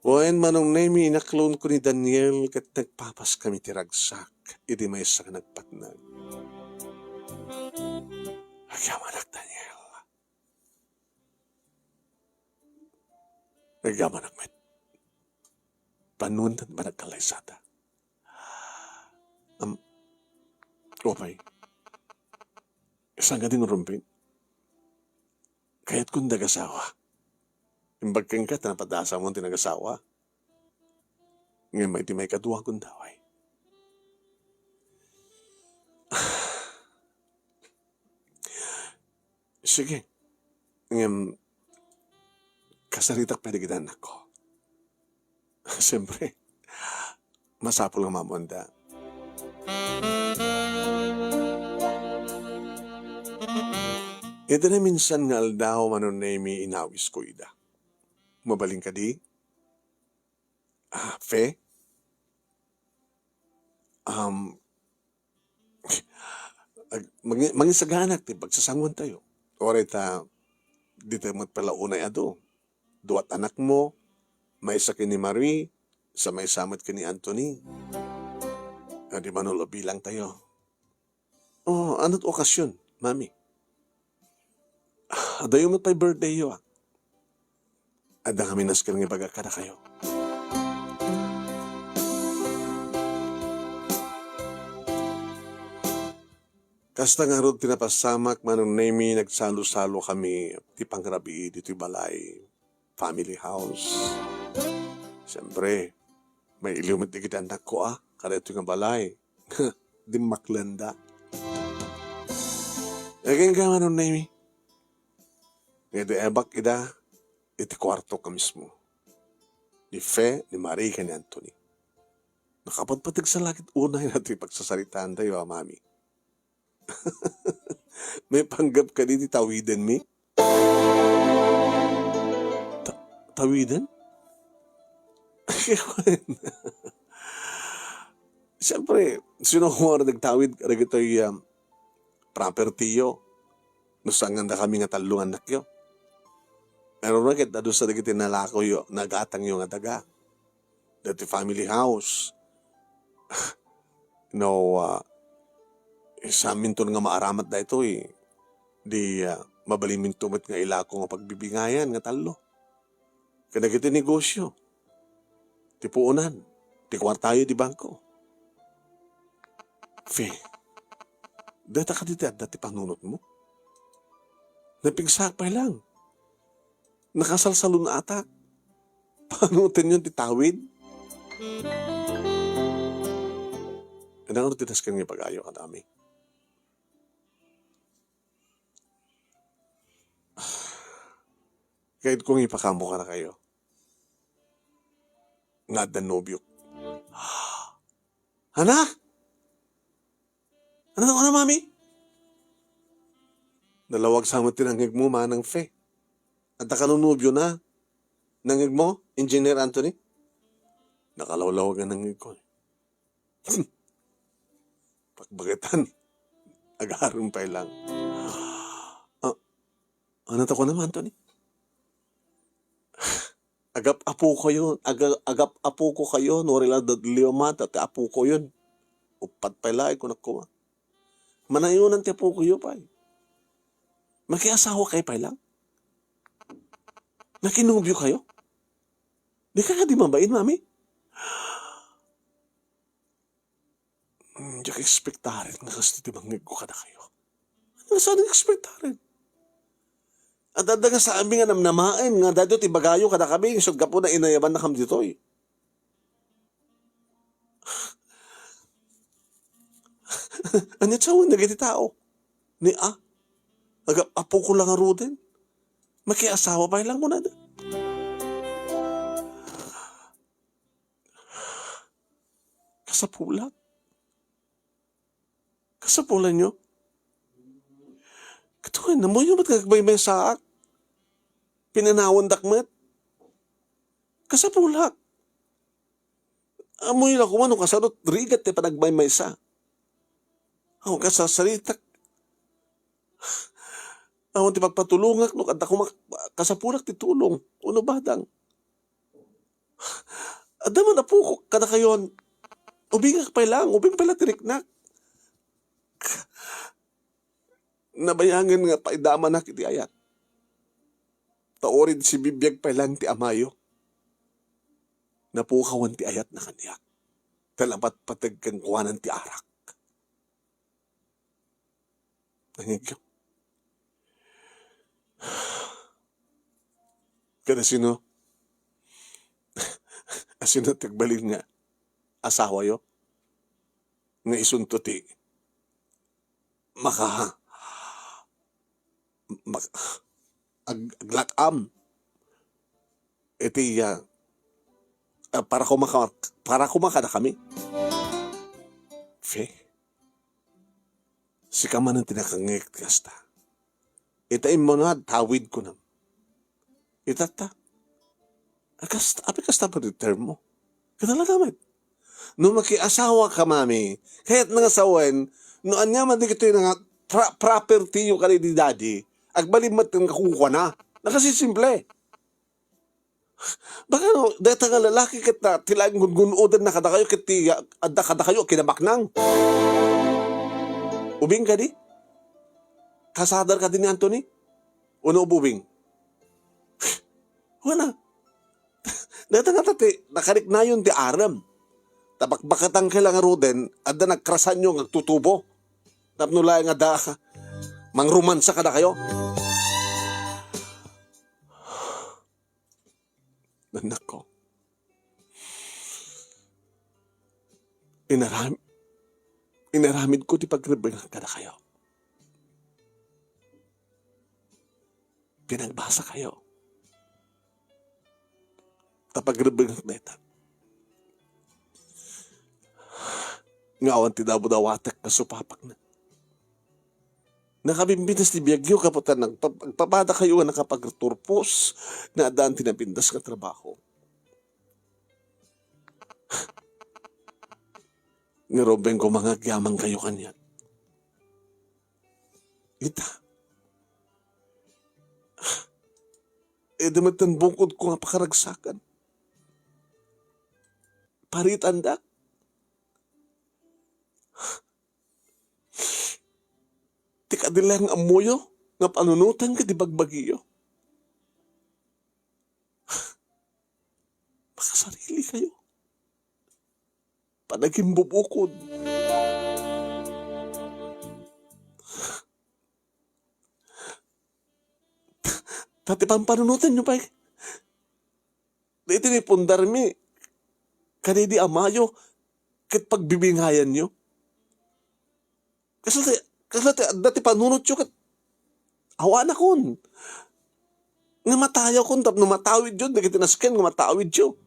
Wen, Manong Nemi, inaklonko ni Daniel ket nagpapaskami ti ragsak idi maysa nga nagpatnag. Agyamanak, Daniel. Agyamanak met. Pannuan ta nagkallaysata. Am, okay. Saan nga di nga rumbeng? Kayatkon ti nagasawa. Imbag kenka ta napadasamon ti nagasawa. Ngem may ti maikadua, Gundaway. Sige. Ngem, kasaritak pay dagiti annakko. Siyempre, masapul nga maammoanda. Iti naminsan nga aldaw, Manong Nemi, inawisko ida. Mabalin kadi? Ah, Fe? Um, ag-, mangi-, mangisagana ti pagsasanguantayo. Uray ta, dita met pala unay adu. Duat anakmo, maysa ken ni Marie, sa maysa met ken ni Anthony. Adi, manul-o bilangtayo. Oh, ano't okasyon, Mami? Adayo met pay birthdayyo, ah. Adda kami nasken nga ibaga kadakayo. Kasta ngarud ti napasamak, Manong Nemi, nagsalo-salo kami ti pangrabii ditoy balay, family house. Siyempre, mailiw met dagiti annakko, ah, kadaytoy nga balay. Dimmaklenda. Agingga, Manong Nemi. Nga idi ebak ida, iti kuartok a mismo. Ni Fe, ni Marie, ken ni Anthony. Nakapadpateg sa langit unay na ti pagsasaritaantayo, a Mami. Maipanggep kadi ti tawidenmi? Ta-, tawiden? Siyempre, sino nga nagtawid kadagitoy, um, property-yo? No saan nga dakami nga tallo nga annakyo? Pero na ket, adu sa dagiti nalakoyo, nagatangyo nga daga. Dati family house. No, ah, saminton nga maaramat daytoy, di, ah, mabalinminto met nga ilako nga pagbibingayan nga tallo. Kadagiti negosyo, ti puonan, ti kuartayo di bangko. Fe, data kadi ti adda ti panunotmo? Napigsaak pay lang. Nakasalsalun-atak. Panuotenyon ti tawid? Adda nga ti nasken nga ibaga kadakami? Kayatko nga ipakaammo kadakayo nga adda nobiok. Ana? Ano, ano, Mami? Nalawag sa met ti nangngegmo, Manang Fe. Adda kano nobiona? Nangngegmo, Engineer Anthony? Nakalawlawag nga nangngegko, eh. Pakbagetan. Agarem pay lang. Ah, ano ta kunam, Anthony? Agap-apokayon, aga-, agap-apokokayon, no, rila dadlio mata, ti apokoyon. Uppat pay laeng, kunak koma. Manayonan ti apokoyo pay. Makiasawa kayo pay lang? Nakinobio kayo? Di ka kadi mabain, Mami? Hmm, diak ekspektaren nga kastoy ti mangngegko kadakayo. Ano saan nga ekspektaren? At adda nga saanmi nga namnamaen nga daytoy ti ibagayo kadakami, isut' gapu na inayabannakami ditoy. Ania ti sawen dagiti tao? Ni a, aga-, apoko lang ngaruden. Makiasawa pay lang kunada. Kasapulak. Kasapulanyo. Kaduay, ammoyo met nga agmaymaysaak. Pinanawandak met. Kasapulak. Ammoyo la koma no kasano rigat ti panagmaymaysa. Awan kasarsaritak. Awan ti pagpatulongak no adda koma kasapulak ti tulong. Uno badang. Adda man apok kadakayon. Ubingak pay lang, ubing pay lang ti riknak. Nabayangen nga paidamanak iti ayat. Ta uray sibibiag pay lang ti amayo, napukawan ti ayatna kaniak. Ta napatpateg kenkuanan ti arak. Nangigyo. Kada sino? Asino ti agbalin nga asawayo? Nga isunto ti maka-, mak-, ag-, aglak-am iti, ah, ah, para koma ka-, para koma kadakami. Fe, sika manen ti nakangngeg ti kasta. Ita immunad, tawid kunam. Itatta. Kasta, apay kasta pati term mo. Ket talaga met. No makiasawa ka, mami, kayatna nga sawen, no ania man dagitoy nga pra-, property yo kadi ni daddy, agbalin met nga kukuana. Nakasisimple. Baka no, dayta nga lalaki ket na, ti laeng gungun-odenna kadakayo ket ti, ah, adda kadakayo a kinabaknang. Ubing kadi? Kasadar kadi ni Anthony? Uno ubing? Wala. Dayta nga ta ti nakariknayon ti arem. Ta bakbakatan kay la ngaruden, adda nagkrasanyo nga agtutubo. Tapno laeng adda mangrumansa kadakayo. Annakko, inaram-, inaramidko ti pagrebbengak kadakayo. Pinagbasakayo. Ta pagrebbengak dayta. Nga awan ti dawdawatek nga supapakna. Nakabimbitas ti biagyo, kaputan nagpa-, agpapadakayo nga nakapagturpos, nga addaan ti napintas nga trabaho. Nga rumbeng ko mangagyaman kayo kaniak. Ita. Ida met ti bukod ko nga pakaragsakan. Paritandak. Ti kadi laeng ammoyo nga panunoten ket ibagbagiyo. Makasarili kayo. Panagimbubukod. Ta ti pampanunotenyo pay, daytoy ni pundarmi, kadaydi amayo, ket pagbibingayanyo. Kasla ti, kasla ti adda ti panunotyo ket awanakon. Nga matayawkon tapno matawidyo dagiti nasken nga matawidyo.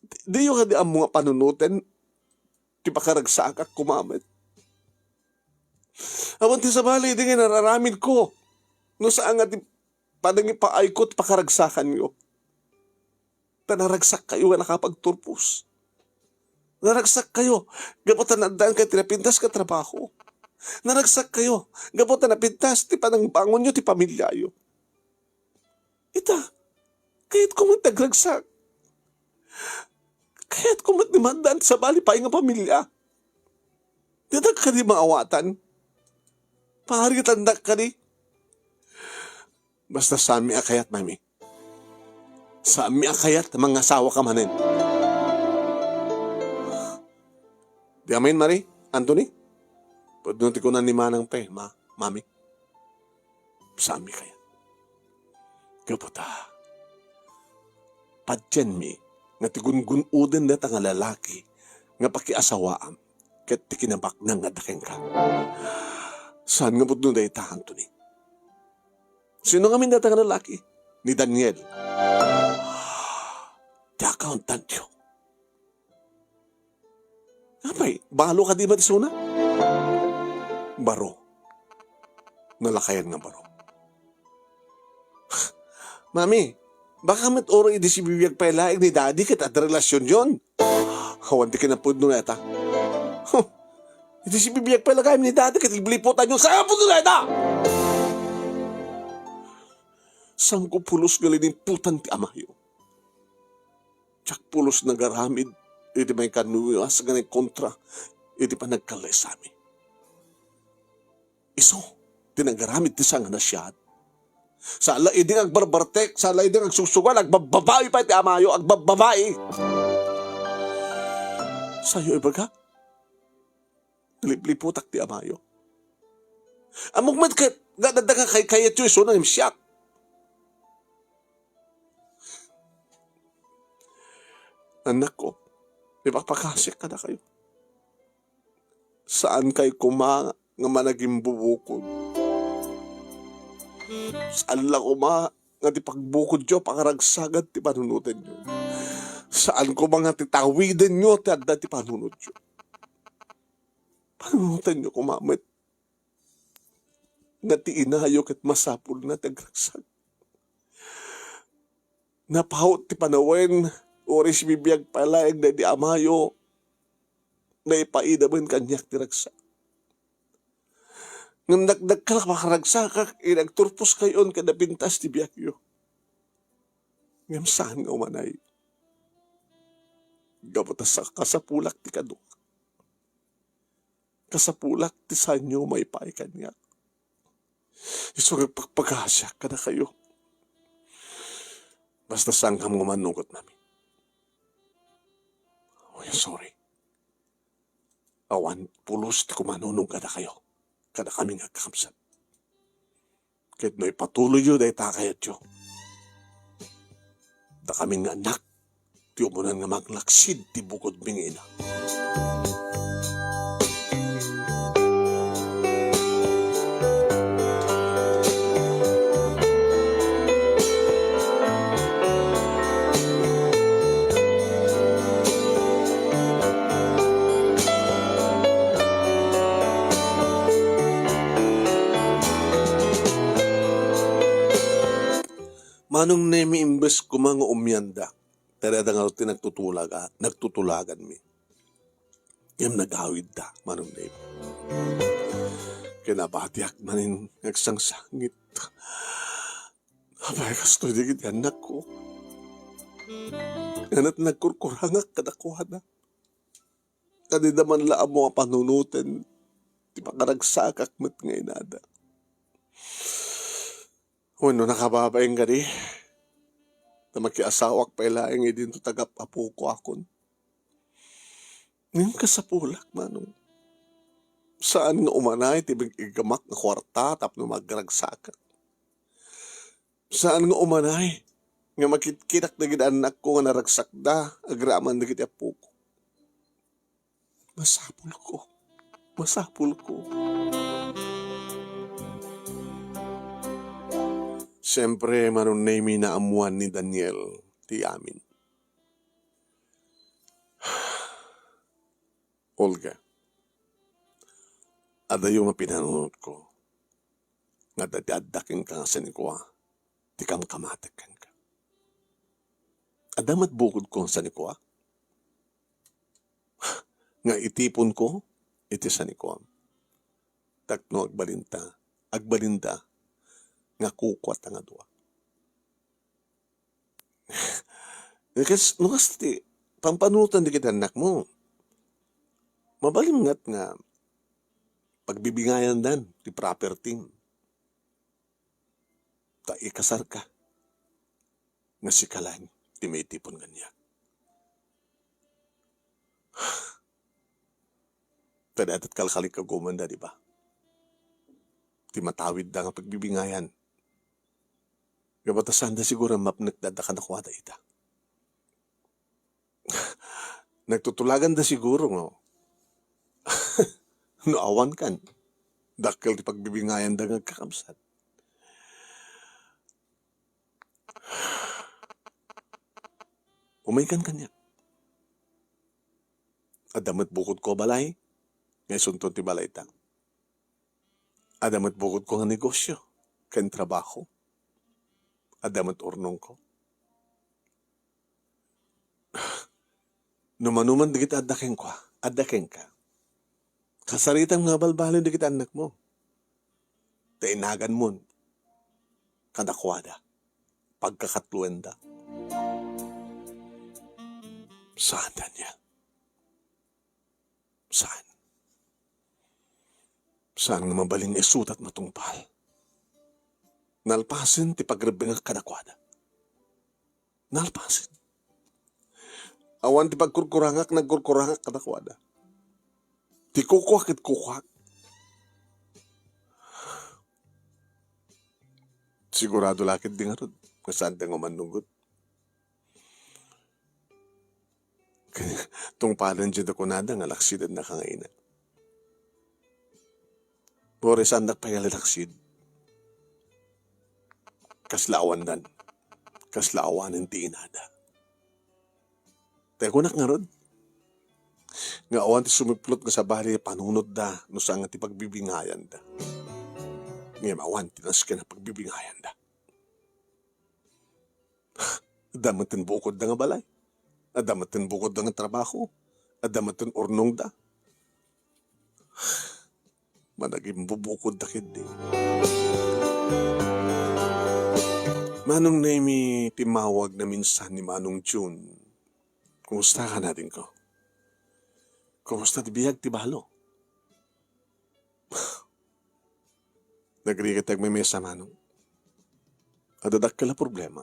Di-, diyo kadi ammo nga panunoten ti pakaragsakak koma met? Awan ti sabali, idi nga nararamidko no saan nga ti panangipaayko ti pakaragsakanyo. Ta naragsakkayo nga nakapagturpos. Naragsakkayo gapu ta naaddaankayo ti napintas nga trabaho. Naragsakkayo gapu ta napintas ti panangbangonyo ti pamiliayo. Ita, kayatko met ti agragsak. Kayatko met ti maaddaan ti sabali pay nga pamilia. Ditak kadi maawatan? Paritandak kadi? Basta saanmi a kayat, mami. Saanmi a kayat, mangasawa ka manen. Di amin, Mari, Anthony? Pudno ti kunan ni Manang pe, ma, mami. Saanmi kayat. Gapu ta, patienmi nga ti gungun-oden dayta nga lalaki nga pakiasawaam ket ti kinabaknang nga adda kenka. Saan nga pudno dayta, Anthony? Sino ngamin dayta nga lalaki? Ni Daniel. Ti accountantyo. Apay, balo kadi met isuna? Baro. Nalakayan nga baro. Mami, baka met uray idi sibibiag pay laeng ni Daddy ket adda relasionyon. Awan ti kinapudno dayta. Huh! Iti sibibiag pay la gayam ni Dada ket lipliputanyo. Saan nga pudno dayta? Saanko pulos nga liniputan ti amayo. Diak pulos nagaramid iti maikannuyas nga naikontra iti panagkallaysami. Isu ti nagaramid ti saan nga nasiat. Saan la idi nga agbarbartek, saan la idi nga agsugsugal, agbabbabai pay ti amayo, agbabbabai. Saanyo ibaga? Nalipliputak ti amayo. Ammok met ket nga adda nga kay-, kayatyo isuna ngem siak. Annakko, ipakpakasiak kadakayo. Saankay koma nga managimbubukod. Saan la koma nga ti pagbukodyo, pakaragsagan ti panunotenyo. Saan koma nga ti tawidenyo ti adda ti panunotyo. Panunotenyo koma met nga ti inayo ket masapulna ti agragsag. Napaut ti panawen, uray sibibiag pay laeng daydi amayo, naipaida met kaniak ti ragsak. Ngem dakdakkel a pakaragsakak idi agturposkayon ket napintas ti biagyo. Ngem saan nga umanay. Gapu ta sa-, kasapulak ti kaduak. Kasapulak ti saanyo maipaay kaniak. Isu nga agpakpakasiak kadakayo. Basta saankam nga mannunot, Mami. Oh, sorry. Awan pulos ti kumanunong kadakayo, kadakami nga agkakabsat. Ket no ipatuloyyo dayta a kayatyo, dakami nga annak ti umunan nga manglaksid ti bukodmi nga ina. Manong Nemi, imbes koma nga umianda, ta adda ngarud ti nagtutulaga-, nagtutulaganmi. Ngem nagawidda, Manong Nemi. Kinabatiak manen nga agsangsangit. Apay, kastoy dagiti annakko. Ngem nagkurkurangak kadakuada. Adda man la ammo a panunoten ti pakaragsakak met nga inada. Wenno nakababain kadi, ta makiasawak pay laeng idinto tagap-apoko akon. Ngem kasapulak, Manong. Saan nga umanay ti big-igamak nga kuarta tapno magragsakak. Saan nga umanay nga makitkitak dagiti annakko nga naragsakda agraman dagiti appoko. Masapulko. Masapulko. Siempre, Manong Nemi, naammuan ni Daniel ti amin. Olga, adayo nga pinanunotko nga adda ti adda kenka nga sanikua ti kamkamatek kenka. Adda met bukodko nga sanikua nga itiponko iti sanikuam. Tapno agbalinta, agbalinda nga kukuata nga dua. Kas-, no kasta ti pampanunotan dagiti annakmo, mabalin met nga pagbibingayandan ti property. Ta ikasarka nga sika laeng ti maitipon kaniak. Ta dayta kalkalikagumanna, di ba? Ti matawidda nga pagbibingayan. Gapu ta saanda siguro a mapnekda kadakuada ita. Nagtutulaganda siguro nga no awan kan, dakkel ti pagbibingayanda nga agkakabsat. Umaykan kaniak. Adda met bukodko a balay nga isunton ti balayta. Adda met bukodko nga negosyo ken trabaho. Adda met urnongko. No mano man dagiti adda kenka, adda kenka, kasaritam nga abalbaliw dagiti annakmo. Ta inaganmon kadakuada, pagkakatloenda. Saan, Daniel. Saan. Saan nga mabalin nga isuda ket matungpal. Nalpasen ti pagrebbengak kadakuada. Nalpasen. Awan ti pagkurkurangak, nagkurkurangak kadakuada. Ti kukuak ket kukuak. Sigurado la ketdi ngarud nga saanda nga umannungot. Tungpalen dayta kunada nga laksidenna ka nga ina. Uray saandak pay nga lalaksid. Kasla awandan. Kasla awanen ti inada. Tay kunak ngarud, nga awan ti sumiplot nga sabali panunotda no saan nga ti pagbibingayanda. Ngem awan ti nasken a pagbibingayanda. Adda met ti bukodda nga balay. Adda met ti bukodda nga trabaho. Adda met ti urnongda. Managimbubukodda ketdi. Manong Nemi, timmawag naminsan ni Manong Jun. Kumusta ka, adingko? Kumusta ti biag ti balo? Nagrigat ti agmemesa, Manong. Adda dakkel a problema.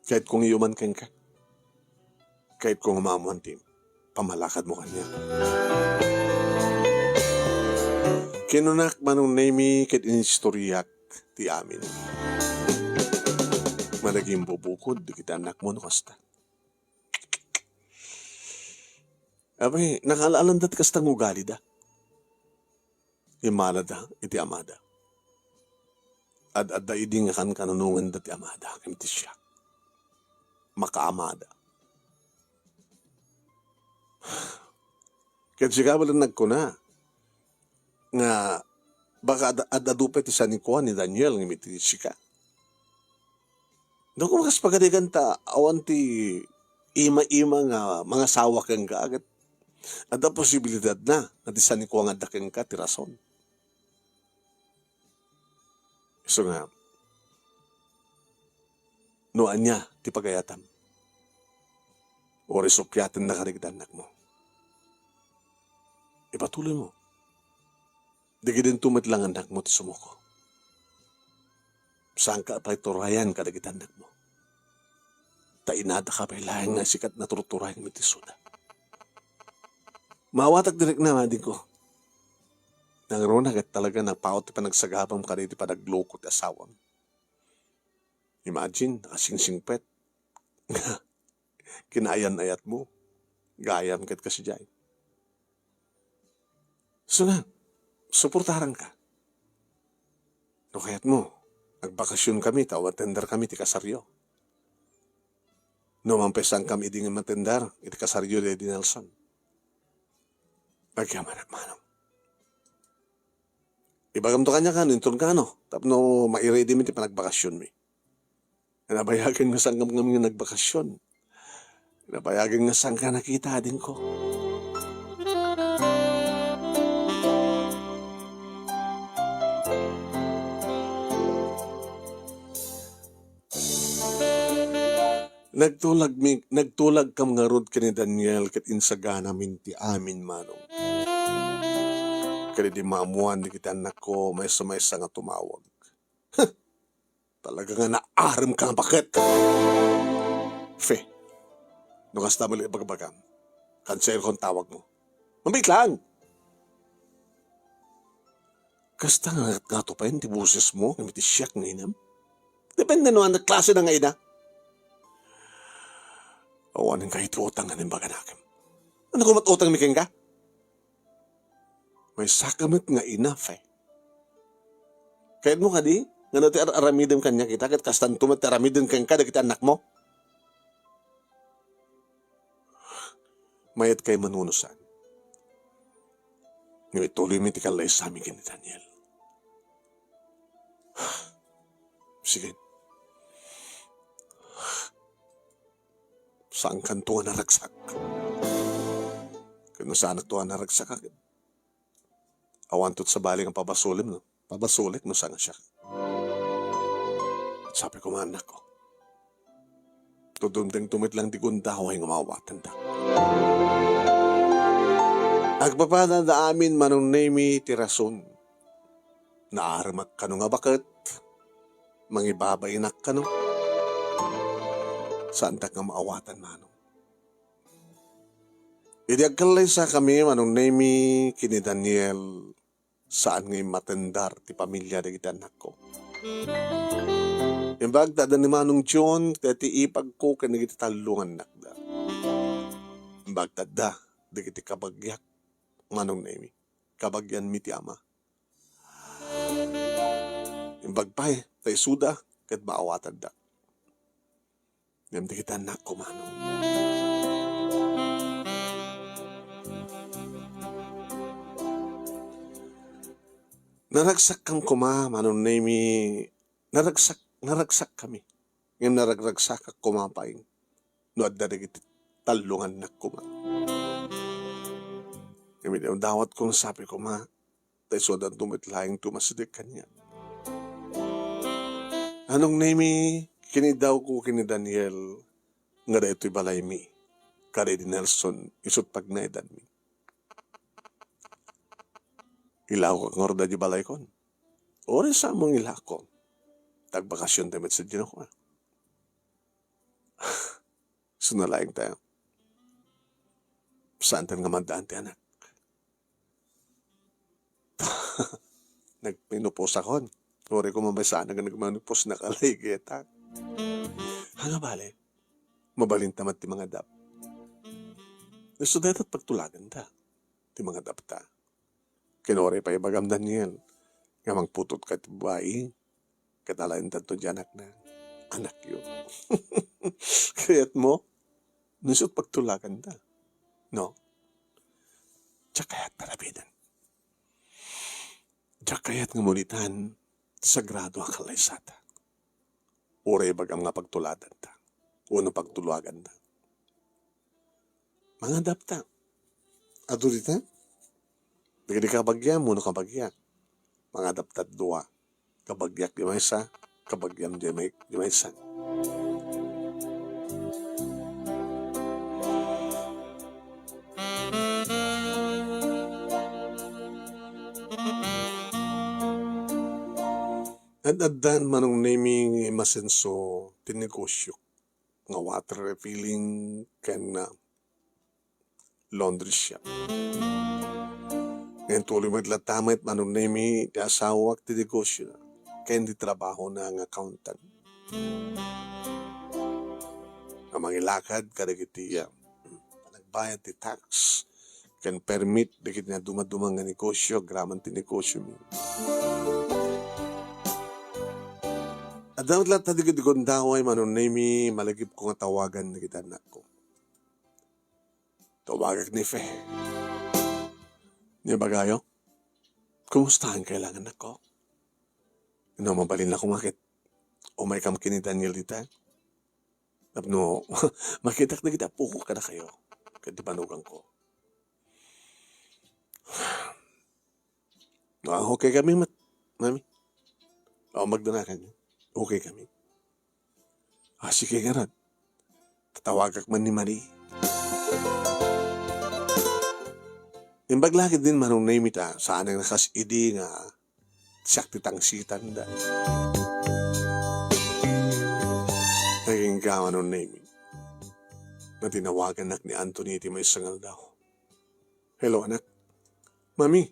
Kayatko nga iyuman kenka. Kayatko nga maammoan ti pamalakadmo kaniak. Kinunak, Manong Nemi, ket inistoriak ti amin. Managimbubukodda dagiti annakmo no kasta. Apay, nakaal-alanda ti kasta nga ugalida. Immalada iti amada. Ad-adda idi nga kankanunonganda ti amada ken ti siak. Makaamada. Ket sika met nagkuna nga baka ad-, ad-adu pay ti sanikua ni Daniel ngem iti sika. No, koma kas pagarigan ta awan ti ima-ima nga mangasawa kenka, ket adda posibilidadna nga ti sanikua nga adda kenka ti rason. Isu nga, no ania ti pagayatam, uray sukyatennak kadagiti annakmo. Ipatuloymo. Dagidinto met la nga annakmo ti sumuko. Saanka pay turayan kadagiti annakmo. Ta inadaka pay laeng nga sikat naturturay nga mitisoda. Maawatak direk na, adingko. Nangruna ket talaga napaut ti panagsagabam kadagiti panagloko ti asawam. Imagine, nakasingsingpet. Kinaayan-ayatmo. Gayam ket kasdiay. Isu nga, suportaranka. No kayatmo, agbakasion kami ta umattendar kami ti kasaryo. No mampesankami idi nga umattendar iti kasaryo ni Nelson, agyamanak, Manong. Ibagamto kaniak no inton kano, tapno ma-ready mi ti panagbakasionmi. Nabayagen nga sangkam ngamin nga nagbakasyon. Nabayagen nga sangka nakita, adingko. Nagtulagmi-, nagtulagkam ngarud ken ni Daniel ket insaganamin ti amin, Manong. Ket idi maammoan dagiti annakko, maysa-maysa nga tumawag. Talaga nga naarem ka nga baket. Fe, no kasta met ibagbagam, kanserkon tawagmo. Mabit lang! Kasta nga, nga tupayen ti bosesmo, ngem iti siak nga inam. Depende no ania klase na nga ina. Awanen kayo ti utang nga imbaganakem. Ania koma ti utangmi kenka? Maysaka met nga ina, Fe. Kayatmo kadi nga no ti ar-aramidem kaniak ita, ket kastanto met ti aramiden kenka dagiti annakmo? Mayat kay manunusan. Ngem ituloymi ti kallaysami ken ni Daniel. Sige. Saankanto nga naragsak. Ken no saanakto nga naragsak, awanto ti sabali nga pabasolem, no? Pabasolek no saan nga siak. Ket sabi ko, annakko, tudumdengto met lang ti gundaway nga maawatandak. Agpapadada amin, Manong Nemi, ti rason. Naaremak kano nga baket, mangibabainak kano. Saandak nga maawatan, Manong. Idi agkallaysakami, Manong Nemi, ken ni Daniel, saan nga immatendar ti pamilia dagiti annakko. Imbag ta adda ni Manong John, ti ipagko ken dagiti tallo nga annakda. Imbag ta adda dagiti kabagiak, Manong Nemi, kabagianmi ti ama. Imbag pay ta isuda ket maawatandak. Ngem dagiti annakko, Manong. Naragsakkami koma, Manong Nemi, naragsak, naragsakkami. Ngem naragragsakak koma pay no adda dagiti tallo nga annakko, Manong. Ngem idi dawatko nga sabi koma, ta isu addanto met laeng ti umasideg kaniak. Manong Nemi, kinidawko ken ni Daniel nga daytoy balaymi, kada idi Nelson, isut' pagnaedanmi. Ilawak ngarud daydi balaykon. Uray saan nga ilawak. Tagbakasionta met sadiay, no? Suna laeng tayo. Saantan nga maddaan ti anak. Nagmenopause akon. Uray ko mamaysa nga nagmenopause, nakalagitak. Ania bale, mabalinta met ti mangadap. Isu dayta ti pagtulaganda ti mangadapta. Ken uray pay ibagam, Daniel, nga mangputotka iti babai, ket alaentanto ti anakna. Anakyo. Kayatmo? No isu ti pagtulaganda. No? Diak kayat tarabiden. Diak kayat nga mulitan ti sagrado a kallaysata. Uray ibagam nga pagtuladanta wenno pagtulaganta. Mangadapta. Adu dita? Dagiti kabagiam wenno kabagiak. Mangadapta dua. Kabagiak di maysa, kabagiam di may-, di maysa. Ad-addan, Manong Nemi, nga imasenso ti negosio nga water refilling ken, ah, laundry shop. Ngem tuloy met latta met, Manong Nemi, ti asawak ti negosiona ken ti trabahona nga accountant. Nga mangilakad kadagiti, ah, panagbayad ti tax ken permit dagiti nadumaduma nga negosio agraman ti negosiomi. Adda met latta dagiti gundaway, Manong Nemi, malagipko nga tawagan dagiti annakko. Tawagak ni Fe. Nia ibagayo, kumustaankayo laeng, annakko? No mabalinna koma ket umaykam ken ni Daniel dita. Tapno makitak dagiti apoko kadakayo ket ti banogangko. Ah, okay kami met, Mami. O, magdanakan. Okay kami. Ah, sige ngarud. Tatawagak man ni Marie. Imbag la ketdin, Manong Nemi, ta saan nga kas idi nga siak ti tangsitanda. Nagingga, Manong Nemi, nga tinawagannak ni Anthony iti maysa nga aldaw. Hello, anak. Mami.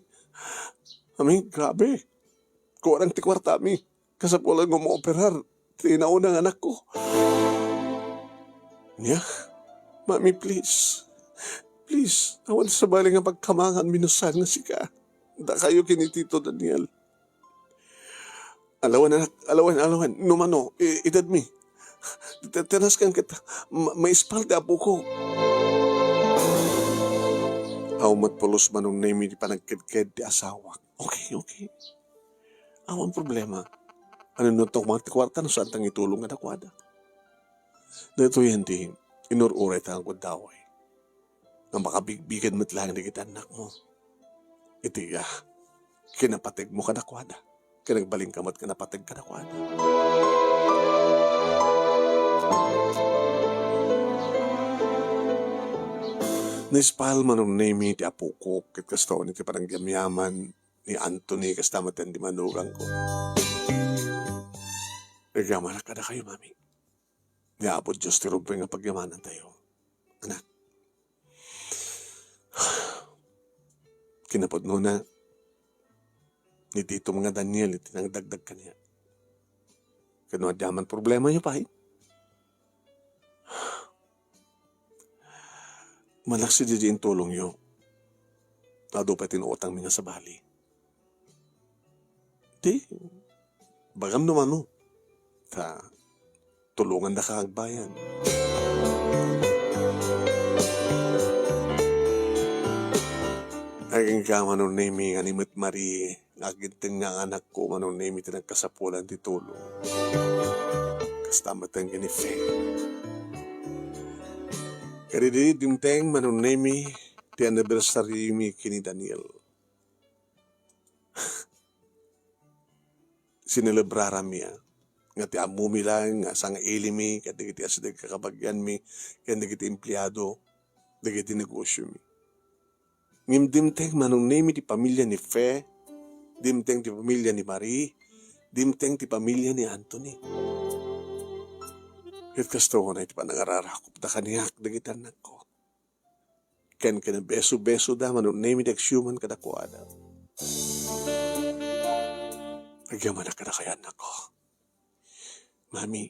Mami, grabe. Kuarang ti kuartami. Kasapulan nga maoperar ti nauna nga anakko. Nia, Mami, please. Please, awan sabali nga pagkamangan, minsan nga sika. Dakayo ken ni Tito Daniel. Alawen, anak, alawen, alawen. No mano, i-, edadmi. Ti-, tinasken ket ma-, maispal ti apoko. Awan met pulos, Manong Nemi, ti panagkedked ti asawak. Okay, okay. Awan problema. Ano no tumang ti kuarta no saan ta nga itulong kadakuada? Daytoyen ti Inur-uray ta nga gundaway nga makabigbigad met laeng dagiti annakmo. Iti, ah, kinapategmo kadakuada, ken agbalinka met nga napateg kadakuada. Naispal, Manong Nemi, ti apokok, ket kasta iti panangyamyaman ni Anthony, kasta met ti manugangko. Agyamanak kadakayo, Mami. Ni Apo Dios ti rumbeng nga pagyamanantayo, anak. Kinapudnona, ni Tito nga Daniel iti nangdagdag kaniak. Ket no adda man problemayo pay, malaksid idi intulongyo. Adu pay ti nautangmi nga sabali. Di, bagam no mano. Ta, tulongandaka agbayad. Agingga, Manong Nemi, nga ni met Marie, aginteng nga anakko, Manong Nemi, ti nagkasapulan ti tulong. Kasta met ken ni Fe. Kadidi, dimteng, Manong Nemi, ti anniversary mi ken ni Daniel. Sinelebrarami, ah, nga ti ammomi laeng nga sang-ilimi kadagiti asideg a kakabagianmi ken dagiti empleado dagiti negosiomi. Ngem dimteng, Manong Nemi, ti pamilia ni Fe, dimteng ti pamilia ni Marie, dimteng ti pamilia ni Anthony. Ket kasta unay ti panangararakopda kaniak dagiti annakko. Ken kinabeso-besoda, Manong Nemi, ti agsiuman kadakuada. Agyamanak kadakayo, annakko. Mami,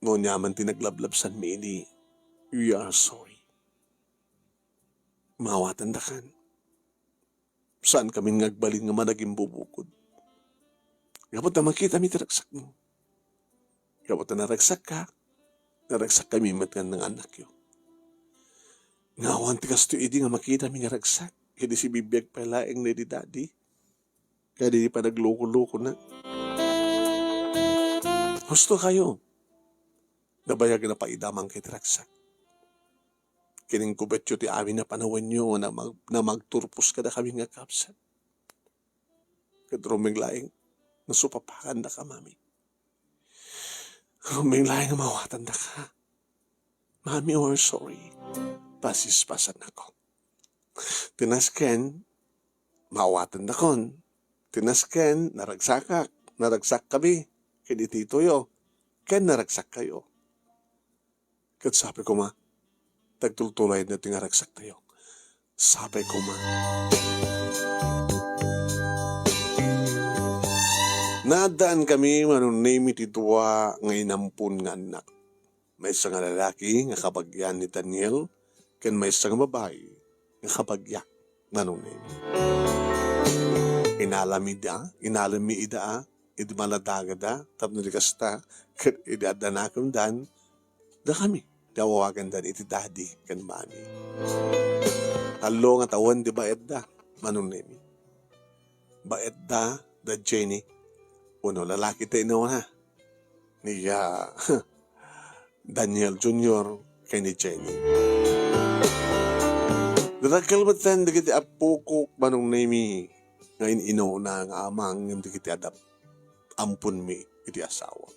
no aniaman ti naglablabsanmi idi, we are sorry. Maawatandakan. Saankami nga agbalin nga managimbubukod. Gapu ta makitami ti ragsakmo. Gapu ta naragsakka, naragsakkami met nga annakyo. Nga awan ti kastoy idi nga makitami nga ragsak, idi sibibiag pay laeng ni Daddy. Kadi panagloko-lokona. Husto kayo. Nabayag na pay ida man kay ti ragsak. Kininkubetyo ti amin a panawenyo nga namag-, namagturpos kadakami nga kabsat. Ket rumbeng laeng, nasupapakandaka, Mami. Rumbeng laeng nga maawatandaka. Mami, we're sorry. Pasispasanakon. Ti nasken, maawatandakon. Ti nasken, naragsakak. Naragsakkami. Ken ni Titoyo. Ken naragsakkayo. Ket sapay koma, tagtultulayenyo ti nga ragsaktayo. Sapay koma. Naaddankami, Manong Nemi, ti dua nga inampon nga annak. Maysa nga lalaki nga kabagian ni Daniel, ken maysa nga babai nga kabagiak, Manong Nemi. Inalami da, inalami ida, idi maladagada, tapno di kasta, ket idi adda nakem dan, dakami, ti awawagandan iti daddy ken mommy. Tallo nga tawen ti baetda, Manong Nemi. Baetda da Jenny, wenno lalaki ti inawna. Ni, ah, Daniel Junior ken ni Jenny. Dakkel metten dagiti appokok, Manong Nemi, nga in-inawna nga amang ngem dagiti adda amponmi iti asawa.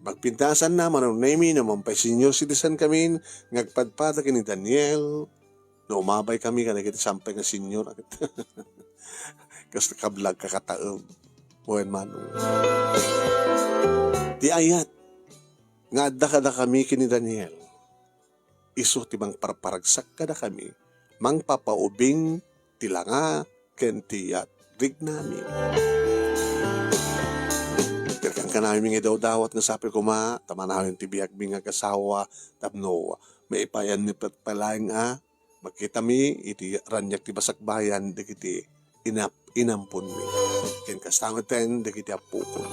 Pagpintasanna, Manong Nemi, no mapan pay senior citizen kamin, nga agpadpada ken ni Daniel, no umabaykami kadagiti sampay nga senior, kas kablag kakataem. Wen, Manong. Ti ayat nga adda kadakami ken ni Daniel, isu ti mangparparagsak kadakami, mangpapaubing ti langa ken ti yat rignami. Ket kankanami nga idawdawat nga sapay koma ta manawen ti biagmi nga agasawa tapno maipayanmi pay laeng a makitami iti raniag ti basakbayan dagiti inap-, inamponmi. Ken kasta metten dagiti appokon.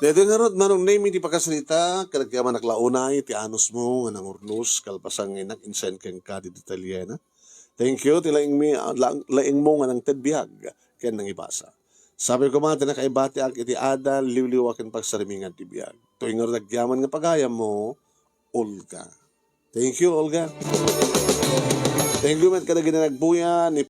Daytoy ngarud, Manong Nemi, ti pakasarita, ket agyamanak la unay ti anusmo nga nangurnos, kalpasan nga inak-insend kenka ti detalyena. Thank you, ti laingmi, la-, laingmo nga nangted biag ken nangibasa. Sapay koma ti nakaibatiak iti adal, liwliwa ken pagsarmingan ti biag. Toy ngarud agyaman nga pagayammo, Olga. Thank you, Olga. Thank you met kadagiti nagpuya ni